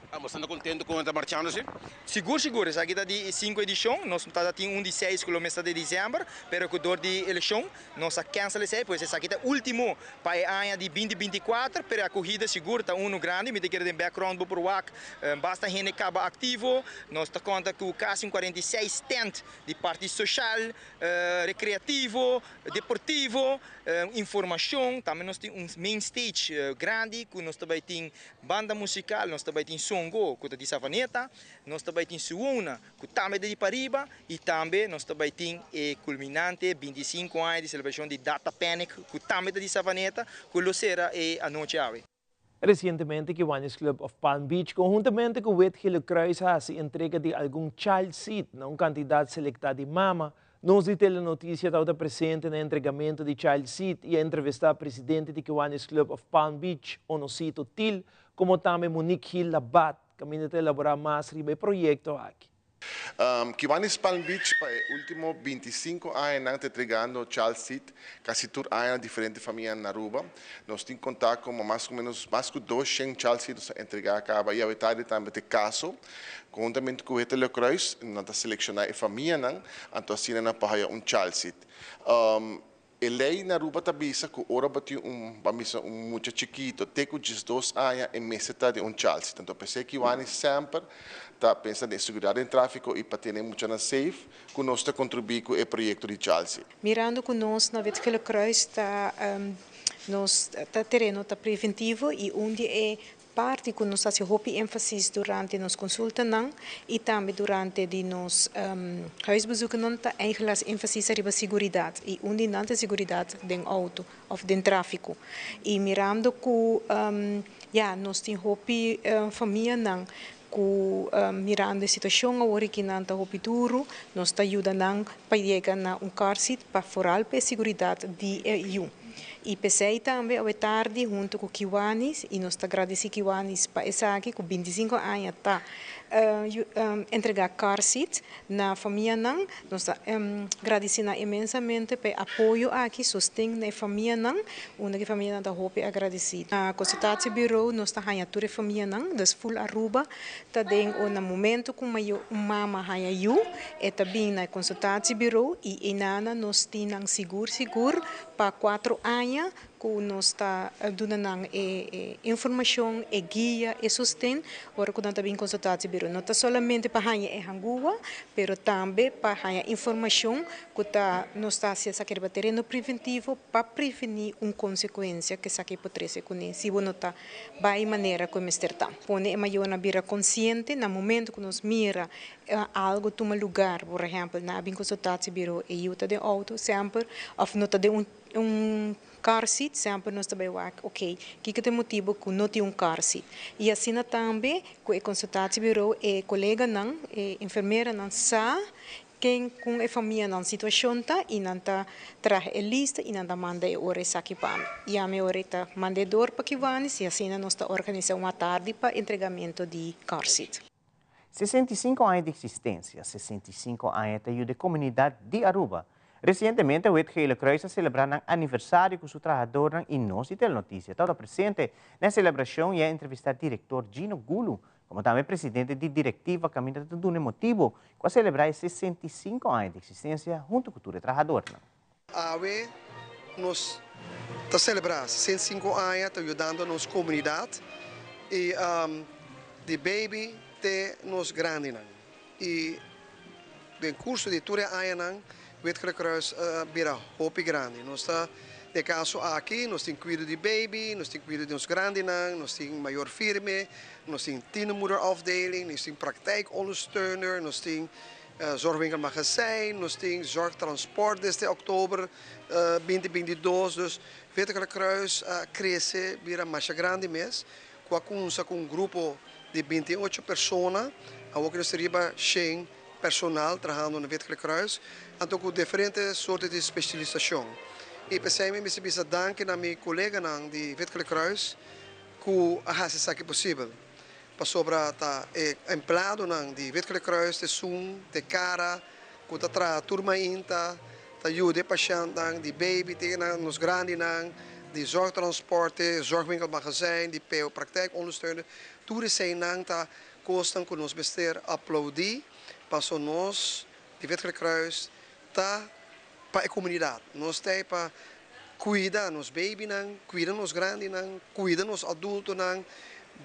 Bo sta kontentu kon e ta marchando si? Sigur sigur, esaki ta di sinku edishon, nos ta tin un di seis ku lo mester di desèmber pero ku dor di elekshon Nos a cancel esey, pues esaki ta ultimo pa e aña di binti 24, pero e acogida sigur ta uno grandi, mi ta kere den background bo por wak basta hende caba activo, nos ta conta cu casi un 46 tent di parti social, recreativo, deportivo, informacion, tambe nos tin un main stage grandi cu nos ta bay tin banda musical, nos ta bay tin songo cu ta di Savaneta, nos ta bay tin Suona cu tambe ta di pariba y tambe nos ta bay tin e culminante 25 aña di celebracion di Data Panic cu tambe ta di Savaneta cu lo cera e anochi awe. Recientemente Kiwanis Club of Palm Beach conhuntamente cu Wit Gele Kruis a haci entrega di algun child seat na un cantidad selecta di mama. Nos di Telenoticia tabata presente na e entregamento di child seat y a entrevista presidente di Kiwanis Club of Palm Beach, Onosito Thiel, como tambe Monique Gil Labat, caminda ta elabora mas riba e proyecto aki. Kiwanis Palm Beach pa e ultimo 25 añanan ta entregando child seat casi tur aña na diferente famianan na Aruba. Nos tin conta como mas o menos mas cu 200 child seat nos a entrega caba y awe tardi tambe ta e caso. Conhuntamente cu Wit Gele Kruis nan ta selecciona e famianan anto asina nan por haya un child seat. E ley na Aruba ta bisa cu ora bo tin un, ban bisa un mucha chikito te cu 12 aña e mester ta den un child seat. Anto p'esey Kiwanis semper ta pensa den seguridad den trafico y pa tene muchanan safe cu nos ta contribui cu e proyecto di child seat. Mirando cu nos na Wit Gele Kruis ta nos ta tereno ta preventivo y un di e parti cu nos haci hopi enfasis durante nos consultanan y tambe durante di nos huisbezoeken ta eigenlijk enfasis riba seguridad y un di nan ta seguridad den auto of den trafico. Y mirando cu ja, nos tin hopi famianan cu mirando e situacion awor cu nan ta hopi duro, nos ta yuda nan pa yega na un car seat pa vooral pa seguridad di yiu. Y p'esey tambe awe tardi hunto cu Kiwanis y nos ta agradeci Kiwanis pa esaki cu 25 aña ta entrega car seat na famianan. Nos ta agradeci nan inmensamente pa e apoyo aki, sosten na famianan, unda cu famianan ta hopi agradeci. Na consultatiebureau nos ta haya tur e famianan, dus full Aruba, ta den un momento cu un mama haya yiu, e ta bin na consultatiebureau y einan nos tin nan sigur sigur pa 4 aña cu nos ta duna nan e informacion, e guia, e sosten, ora cu nan ta bin consultatiebureau. No ta solamente pa haya e hangua, pero tambe pa haya informacion cu ta nos ta haciendo esaki riba tereno preventivo pa preveni un consecuencia cu esaki por trece cune si bo no ta bay manera cu mester ta. Pone e mayornan bira consciente na momento cu nos mira algo tuma lugar, por ehempel, nan bin consultatiebureau e yiu ta den auto semper, of no ta den un car seat, semper nos ta bay wak, ok, kico ta e motibo cu no tin un car seat? Y asina tambe, cu e consultatiebureau e coleganan, e enfermeranan sa ken cu e famianan situacion ta y nan ta traha e lista y nan ta manda e ora esaki pa mi. Y ami ora ta manda door pa Kiwanis y asina nos ta organisa un atardi pa entregamento di car seat. 65 aña di existencia, 65 aña di yuda comunidad di Aruba. Recientemente, Wit Gele Kruis a celebra un aniversario cu su trahadornan y nos di Telenoticia tabata presente na e celebracion y a entrevista director Gino Gulu, como tambe presidente di directiva, caminda ta duna motibo cu a celebra 65 aña di existencia hunto cu e trahadornan. Awe nos ta celebra 65 aña, ta yudando nos comunidad y di baby te nos grandinan. Y den curso di tur añanan, Wit Gele Kruis bira hopi grandi. Nos ta, den caso aki, nos tin cuido di baby, nos tin cuido di nos grandinan, nos tin mayor firme, nos tin tienermoederafdeling, nos tin praktijkondersteuner, nos tin zorgwinkel magazijn, nos tin zorgtransport desde oktober 2022. Dus Wit Gele Kruis a crece, bira mas grandi mes, cu un grupo di 28 persona, awor nos tin 100 personal trahando na Wit Gele Kruis, anto cu diferente sorto di especialisacion. Y p'esey mi ta bisa danki na mi coleganan di Wit Gele Kruis, cu a haci esaki posibel. Pasobra ta e empleadonan di Wit Gele Kruis, di Zoom, di cara, cu ta traha tur mainta, ta yuda pashentnan, di baby, te nos grandinan, di zorgtransport, zorgwinkel magazijn, di PO praktijkondersteuner, tur eseynan ta cosnan cu nos mester aplaudi, paso nos, di Wit Gele Kruis, ta pa e comunidad. Nos ta pa cuida nos babynan, cuida nos grandinan, cuida nos adultonan,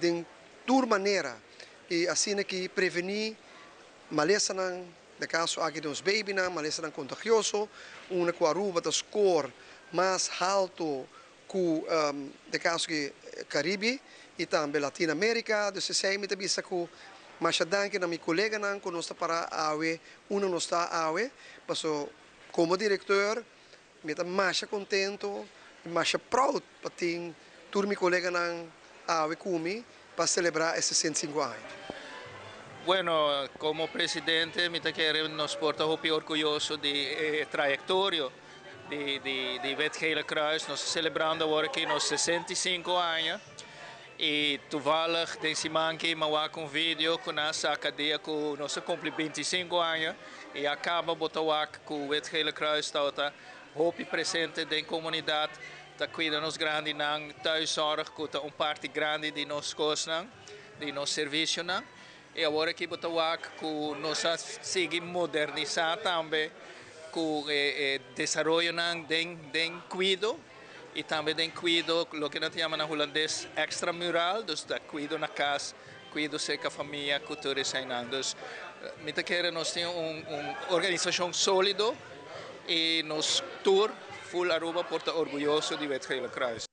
di tur manera. Y asina cu preveni malesanan, den caso aki di nos babynan, malesanan contagioso, unda cu Aruba ta score mas halto cu den caso cu Caribe y tambe Latino America. Dus esey mi ta bisa cu masha danki na mi coleganan cu nos ta para awe, unda nos ta awe, paso como director mi ta mas contento y mas proud pa tin tur mi coleganan. awe ku mi pa selebrá e 65 aña. Bueno, komo presidente mi ta kere nos por ta hopi orguyoso di e trayektorio di di di Wit Gele Kruis. Nos ta selebrando awor aki nos 65 aña i toevallig den siman aki mi a wak un video ku nan a saka dia ku nos a kumpli 25 aña i a kaba bo ta wak ku Wit Gele Kruis tabata hopi presente den komunidat ta kuida nos grandinan, thuiszorg ku ta un parti grandi di nos kosnan, di nos servisionan. I awor aki bo ta wak ku nos a sigui modernisá tambe ku e desaroyonan den den kuido i tambe den kuido loke nan ta yama na hulandes extramural, dus ta kuido na kas, kuido serka famia ku tur eseinan. Dus mi ta kere nos tin un un organisashon sólido i nos tur ful Aruba por ta orguyoso di Wit Gele Kruis.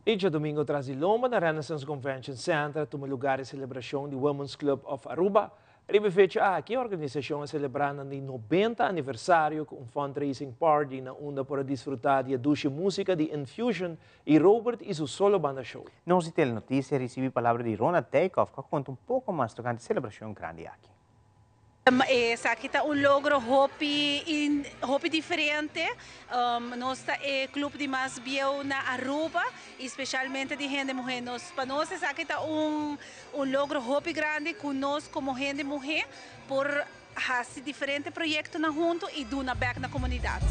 E djadomingo tras di lomba na Renaissance Convention Center a tuma lugar e celebracion di Women's Club of Aruba. Riba e fecha aki e organisacion a celebra nan di 90 aniversario cu un fundraising party na unda por a disfruta di e dushi musica di Infusion y Robert y su solo banda show. Nos di Telenoticia a ricibi palabra di Ronald Dijkhoff cu a conta un poco mas tocante e celebracion grandi aki. Esaki ta un logro hopi hopi diferente. Nos ta e club di mas bieu na Aruba y specialmente di hende muhe. Nos pa nos esaki ta un un logro hopi grandi cu nos como hende muhe por haci diferente proyectonan hunto y duna bek na comunidad.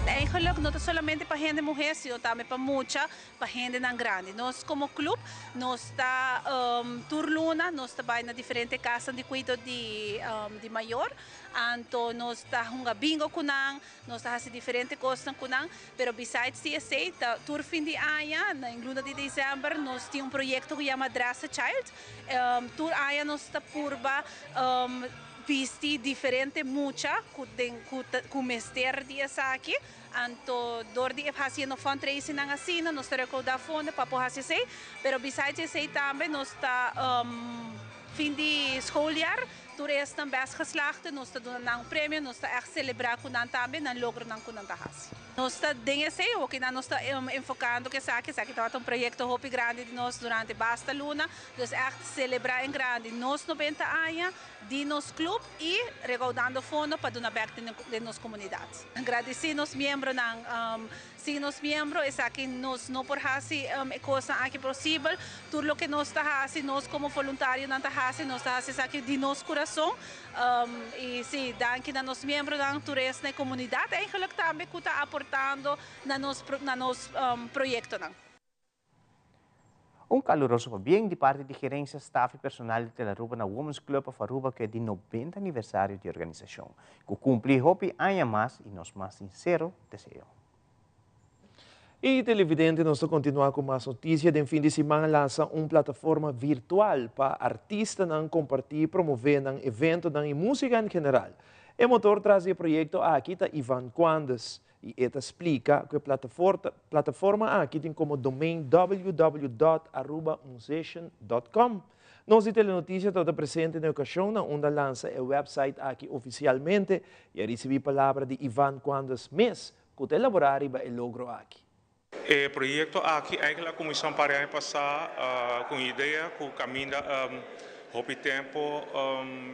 Eigenlijk no ta solamente pa hende muhé, sino tambe pa mucha, pa hendenan grandi. Nos komo klup nos ta tur luna nos ta bai na diferente kasnan di kuido di di mayor, anto nos ta hunga bingo ku nan, nos ta hasi diferente kosnan ku nan. Pero besides di esei ta tur fin di aña na luna di december nos tin un proyecto cu yama Dress a Child. Tur aña nos ta purba bisti diferente mucha cu den cu ta cu mester di esaki. Anto door di e haciendo fundraising nan asina nos ta recauda fondo pa por haci esei. Pero besides esei tambe nos ta fin di schooljaar Tur esnan best geslaagde, nos ta duna nan un premio, nos ta ègt selebrá ku nan tambe nan logronan ku nan ta hasi. Nos ta den esei hokinan nos ta enfokando ku esaki, esaki tabata un proyekto hopi grandi di nos durante basta luna, dus ègt selebrá en grandi nos 90 aña di nos klup i rekoudando fondo pa duna bèk den nos komunidat. Gradisí nos miembronan. Sin nos miembro esaki nos no por hasi e kosnan aki posibel. Tur loke nos ta hasi, nos komo voluntarionan ta hasi, nos ta hasi esaki di nos kurason. I si, danki na nos miembronan, tur es na e komunidat eigenlijk tambe ku ta aportando na nos na nos proyektonan. Un kaluroso pabien di parti di gerencia, staf y personal di Telaruba na Women's Club of Aruba cu e di 90 aniversario di organisacion, cu cumpli hopi aña mas y nos mas sincero deseo. Y televidente nos ta continua cu mas noticia. Den fin di siman a lansa un plataforma virtual pa artistanan comparti y promove nan eventonan y musica en general. E motor tras di e proyecto aki ta Ivan Quandes. I e ta splika ku e plataforma aki tin komo domain www.arubamusician.com. Nos di Telenotisia tabata presente na e okashon na unda a lansa e wèpsait aki ofisialmente i a risibí palabra di Ivan Quandes mes ku ta elaborá riba e logro aki. E proyekto aki eigenlijk a kuminsá un par di aña pasá ku un idea ku kaminda hopi tempu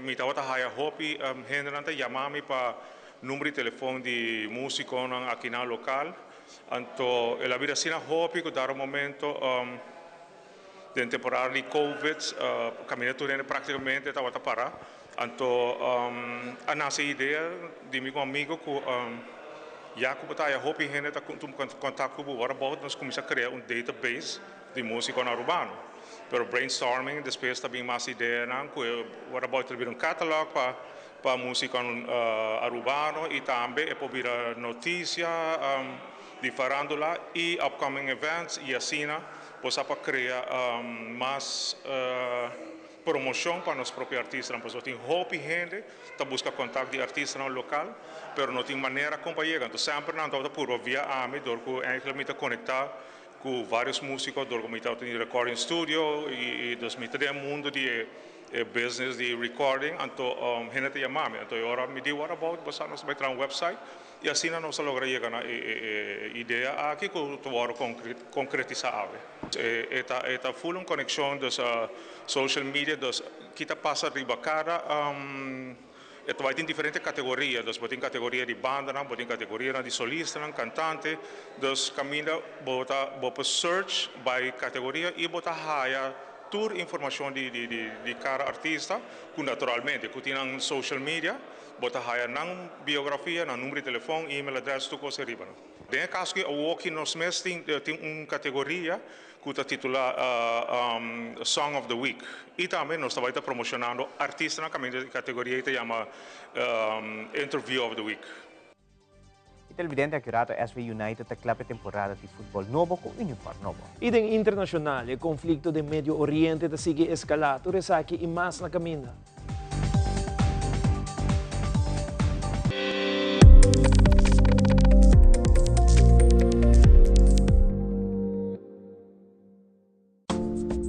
mi tabata haya hopi hendenan ta yama mi pa number di telefon di musikonan akinan lokal. Anto el a bira asina hopi ku dado momento den temporada di covid kaminda tur hende praktikamente tabata para. Anto a nase e idea di mi ku un amigo ku ya ku bo ta haya hopi hende ta tuma kontakto ku bo word about nos kuminsá krea un database di musikonan arubano. Pero brainstorming despues ta bin mas ideanan ku e word about ta bira un catalog pa pa musikonan arubano i tambe e por bira notisia di farandula i upcoming events i asina bo sa pa krea mas Promocion pa nos propio artistanan pasobra tin hopi hende ta busca contact di artistanan local pero no tin manera con pa yega. Enton semper nan tabata purba via ami dor cu eigenlijk mi ta conecta cu varios musico dor cu mi tabata tin recording studio y dus mi ta den e mundo di e e business di recording anto hende ta yama mi anto e ora mi di what about bo sa nos ta bai traha un website y asina nos a logra yega na e idea aki cu ta worde concretisa awe. E ta e ta full un conexion dus social media dus ki ta pasa riba cada e ta bai tin diferente categoria dus bo tin categoria di bandanan bo tin categorianan di solistanan cantante dus caminda bo ta bo por search by categoria y bo ta haya Tur informacion di di cada artista cu naturalmente cu tin nan social media, bo ta haya nan biografia, nan numero di telefon, email address, tur cos ariba nan. Den e caso aki awoki nos mes tin tin un categoria cu ta titula Song of the Week y tambe nos ta bay ta promocionando artistanan caminda di categoria y ta yama Interview of the Week. E televidente akurato SV United ta kla p'e temporada di futbòl nobo ku uniform nobo. I den internashonal, e konflikto den Medio Oriente ta sigui eskalá. Tur esaki i mas na kaminda.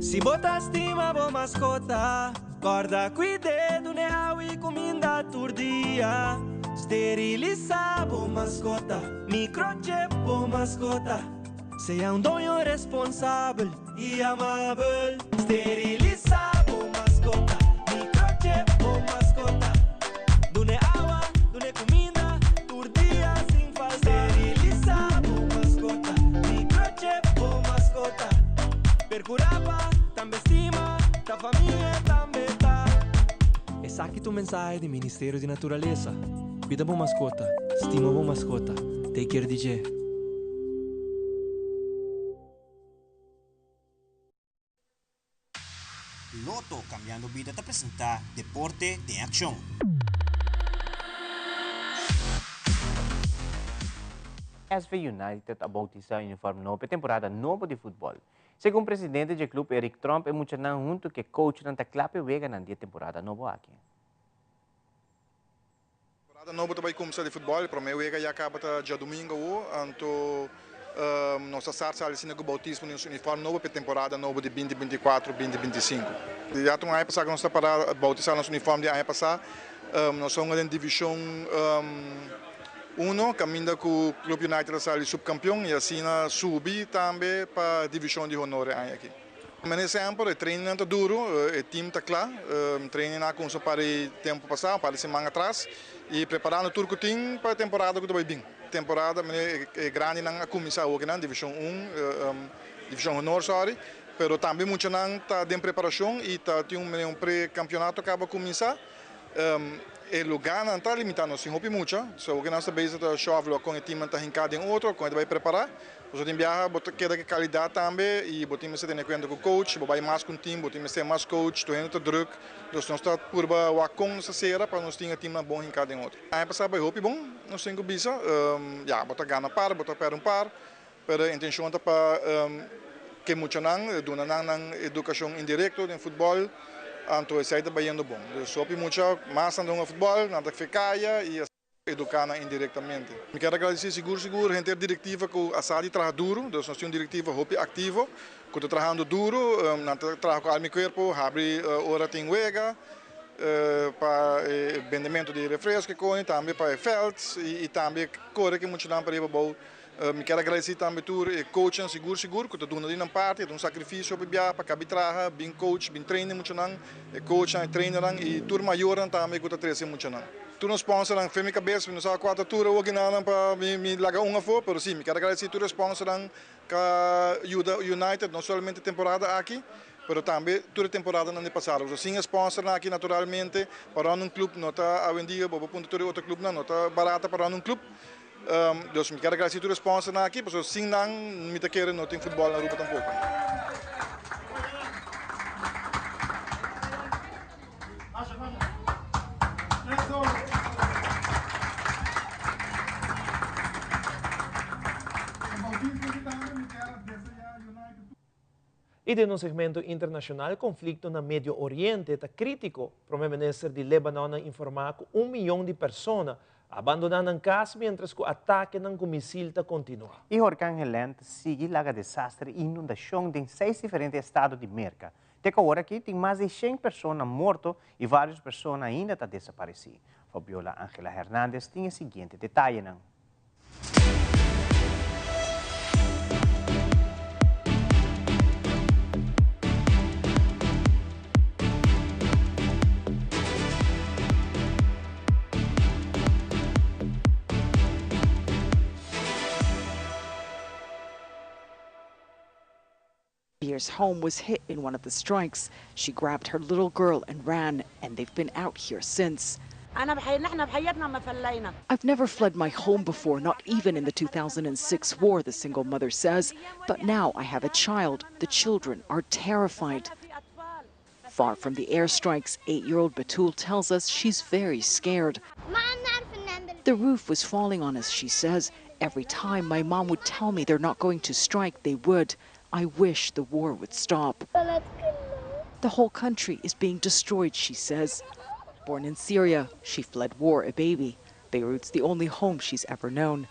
Si bo ta stima bo maskota, kòrda kuid'é, dun'é awa i kuminda tur dia. Sterilisá bo maskota, microchip bo maskota. Sea un doño responsabel i amabel. Sterilisá bo maskota, microchip bo maskota. Dun'é awa, dun'é kuminda tur dia sin falta. Sterilisá bo maskota, microchip bo maskota. Percurá pa tambe stima, ta famia tambe ta. Esaki ta un mensahe di Ministerio di Naturalesa. Cuida bo mascota, stima bo mascota, take care di dje. Lotto Cambiando Bida ta presenta Deporte den Accion. SV United a bautisa uniform nobo p'e temporada nobo di futbol. Segun presidente dje club Eric Tromp e muchanan hunto k'e coachnan ta kla p'e weganan di e temporada nobo aki. Temporada nobo ta bai kumsa di futbòl, e promé wega ya kaba ta djadumingu awo, anto nos ta start sali asina ku boutismo di nos uniform nobo pa e temporada nobo di binti binti i kuatro, binti binti i sinku. Ya ta un aña pasá ku nos ta para boutisá nos uniform di aña pasá, nos a hunga den divishon uno kaminda ku Club United a sali supkampion i asina subi tambe pa divishon di honor e aña aki. Mene semper e trainingnan ta duro, e team ta kla. Trainingnan a kumsa un par di tempu pasá, un par di siman atras i preparando tur ku tin pa e temporada ku ta bai bin. Temporada mene e grandinan a kuminsá awokinan, divishon un, divishon honor sorry, pero tambe muchanan ta den preparashon i ta tin un mene un pre-kampionato kaba kuminsá. E lugánan ta limitá, nos tin hopi mucha, so awokinan nos ta bezig ta shòflo kon e teamnan ta hinká den otro, kon e ta bai prepará. Boso tin biaha bo ta keda ku kalidat tambe i bo tin mester tene kuenta ku coach, bo bai mas ku un team bo tin mester mas coach, tur hende ta druk, dus nos ta purba wak kon nos ta sera pa nos tin e teamnan bon hinká den otro. Aña pasá bai hopi bon, nos tin ku bisa, ya bo ta gana par, bo ta pèrdè un par, pero e intenshon ta pa ke muchanan, duna nan nan edukashon indirekto den futbòl, anto esei ta bayendo bon. Dus hopi mucha mas nan ta hunga futbòl, nan ta fekaya i. Eduká nan indirektamente. Mi kier a gradisí sigur sigur henter direktiva ku a sa di traha duru. Dus nos tin un direktiva hopi aktivo ku ta trahando duru. Nan ta traha ku alma i kuerpo, habri ora tin wega pa e bendementu di refresko i koni, tambe pa e vèlt i tambe kore ku e muchanan pa riba abou. Mi kier a gradisí tambe tur e coachnan sigur sigur ku ta duna di nan parti, e ta un sakrifisio hopi biaha pa kabi traha, bin coach, bin train e muchanan, e coachnan, e trainernan i tur mayornan tambe ku ta trese e muchanan. Tur nos sponsornan, fe mi kabes, mi no sa kua ta tur awor kinanan pa mi laga un afó, pero si, mi kier a gradisí tur e sponsornan ku a yuda United, no solamente e temporada aki, pero tambe tur e temporadanan di pasado. Pasobra sin e sponsornan aki naturalmente pa rònt un club no ta awendia, bo por puntra tur e otro clubnan, no ta barata pa rònt un club. Dus mi kier agradeci tur e sponsornan aki pasobra sin nan mi ta kere no tin futbol na Aruba tampoco. I den un segmento internashonal, konflikto na Medio Oriente ta krítiko. Prome Minister di Lebanon a informá ku un miyon di persona a bandoná nan kas miéntras ku atakenan ku misil ta kontinuá. E horkan Helene ta sigui laga desaster i inundashon den seis diferente estado di Merka. Te ku awor aki tin mas di shen persona morto i vários persona ainda ta desaparesí. Fabiola Angela Hernandez tin e siguiente detayenan. Beer's home was hit in one of the strikes. She grabbed her little girl and ran, and they've been out here since. I've never fled my home before, not even in the 2006 war, the single mother says. But now I have a child. The children are terrified. Far from the airstrikes, 8-year-old Batul tells us she's very scared. The roof was falling on us, she says. Every time my mom would tell me they're not going to strike, they would. I wish the war would stop. The whole country is being destroyed, she says. Born in Syria, she fled war a baby. Beirut's the only home she's ever known.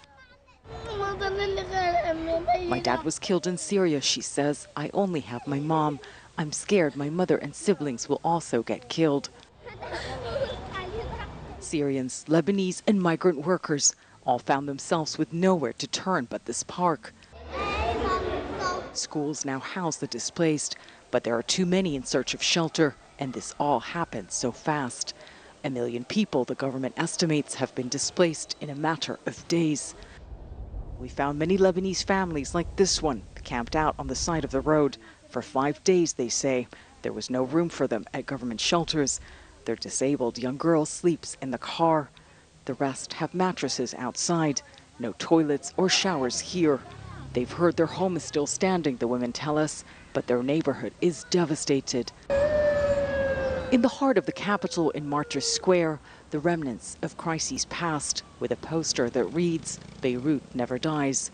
My dad was killed in Syria, she says. I only have my mom. I'm scared my mother and siblings will also get killed. Syrians, Lebanese, and migrant workers all found themselves with nowhere to turn but this park. Schools now house the displaced, but there are too many in search of shelter, and this all happened so fast. A million people, the government estimates, have been displaced in a matter of days. We found many Lebanese families like this one, camped out on the side of the road. For 5 days, they say, there was no room for them at government shelters. Their disabled young girl sleeps in the car. The rest have mattresses outside. No toilets or showers here. They've heard their home is still standing, the women tell us, but their neighborhood is devastated. In the heart of the capital, in Martyrs Square, the remnants of crises past, with a poster that reads, Beirut never dies.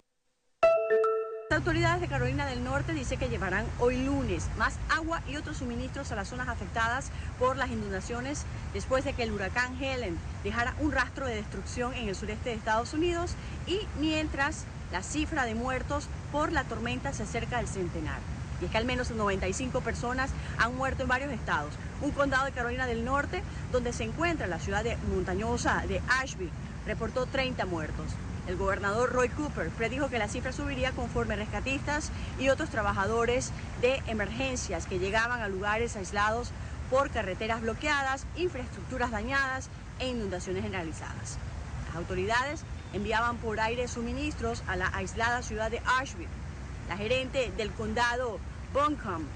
Las autoridades de Carolina del Norte dicen que llevarán hoy lunes más agua y otros suministros a las zonas afectadas por las inundaciones después de que el huracán Helene dejara un rastro de destrucción en el sureste de Estados Unidos y mientras la cifra de muertos por la tormenta se acerca al centenar. Y es que al menos 95 personas han muerto en varios estados. Un condado de Carolina del Norte, donde se encuentra la ciudad de montañosa de Asheville, reportó 30 muertos. El gobernador Roy Cooper predijo que la cifra subiría conforme rescatistas y otros trabajadores de emergencias que llegaban a lugares aislados por carreteras bloqueadas, infraestructuras dañadas e inundaciones generalizadas. Las autoridades enviaban por aire suministros a la aislada ciudad de Asheville. La gerente del condado Buncombe,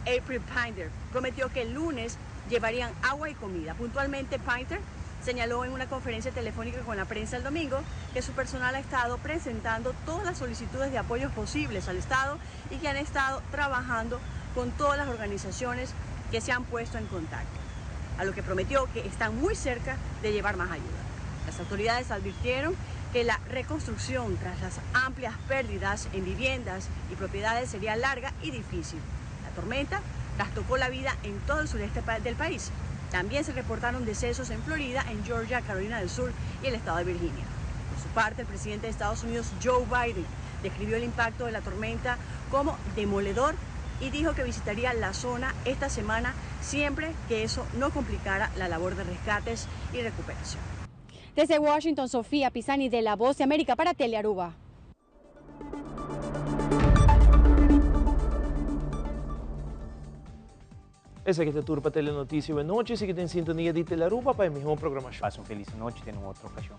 April Painter, prometió que el lunes llevarían agua y comida. Puntualmente, Painter señaló en una conferencia telefónica con la prensa el domingo que su personal ha estado presentando todas las solicitudes de apoyos posibles al Estado y que han estado trabajando con todas las organizaciones que se han puesto en contacto, a lo que prometió que están muy cerca de llevar más ayuda. Las autoridades advirtieron que la reconstrucción tras las amplias pérdidas en viviendas y propiedades sería larga y difícil. La tormenta trastocó la vida en todo el sureste del país. También se reportaron decesos en Florida, en Georgia, Carolina del Sur y el estado de Virginia. Por su parte, el presidente de Estados Unidos, Joe Biden, describió el impacto de la tormenta como demoledor y dijo que visitaría la zona esta semana siempre que eso no complicara la labor de rescates y recuperación. Desde Washington, Sofía Pisani de La Voz de América para Telearuba. Esaki ta tur pa Telenoticia Buenochi. Sigui den sintonia di Telearuba pa e miho programacion. Pasa un feliz nochi te un otro ocasion.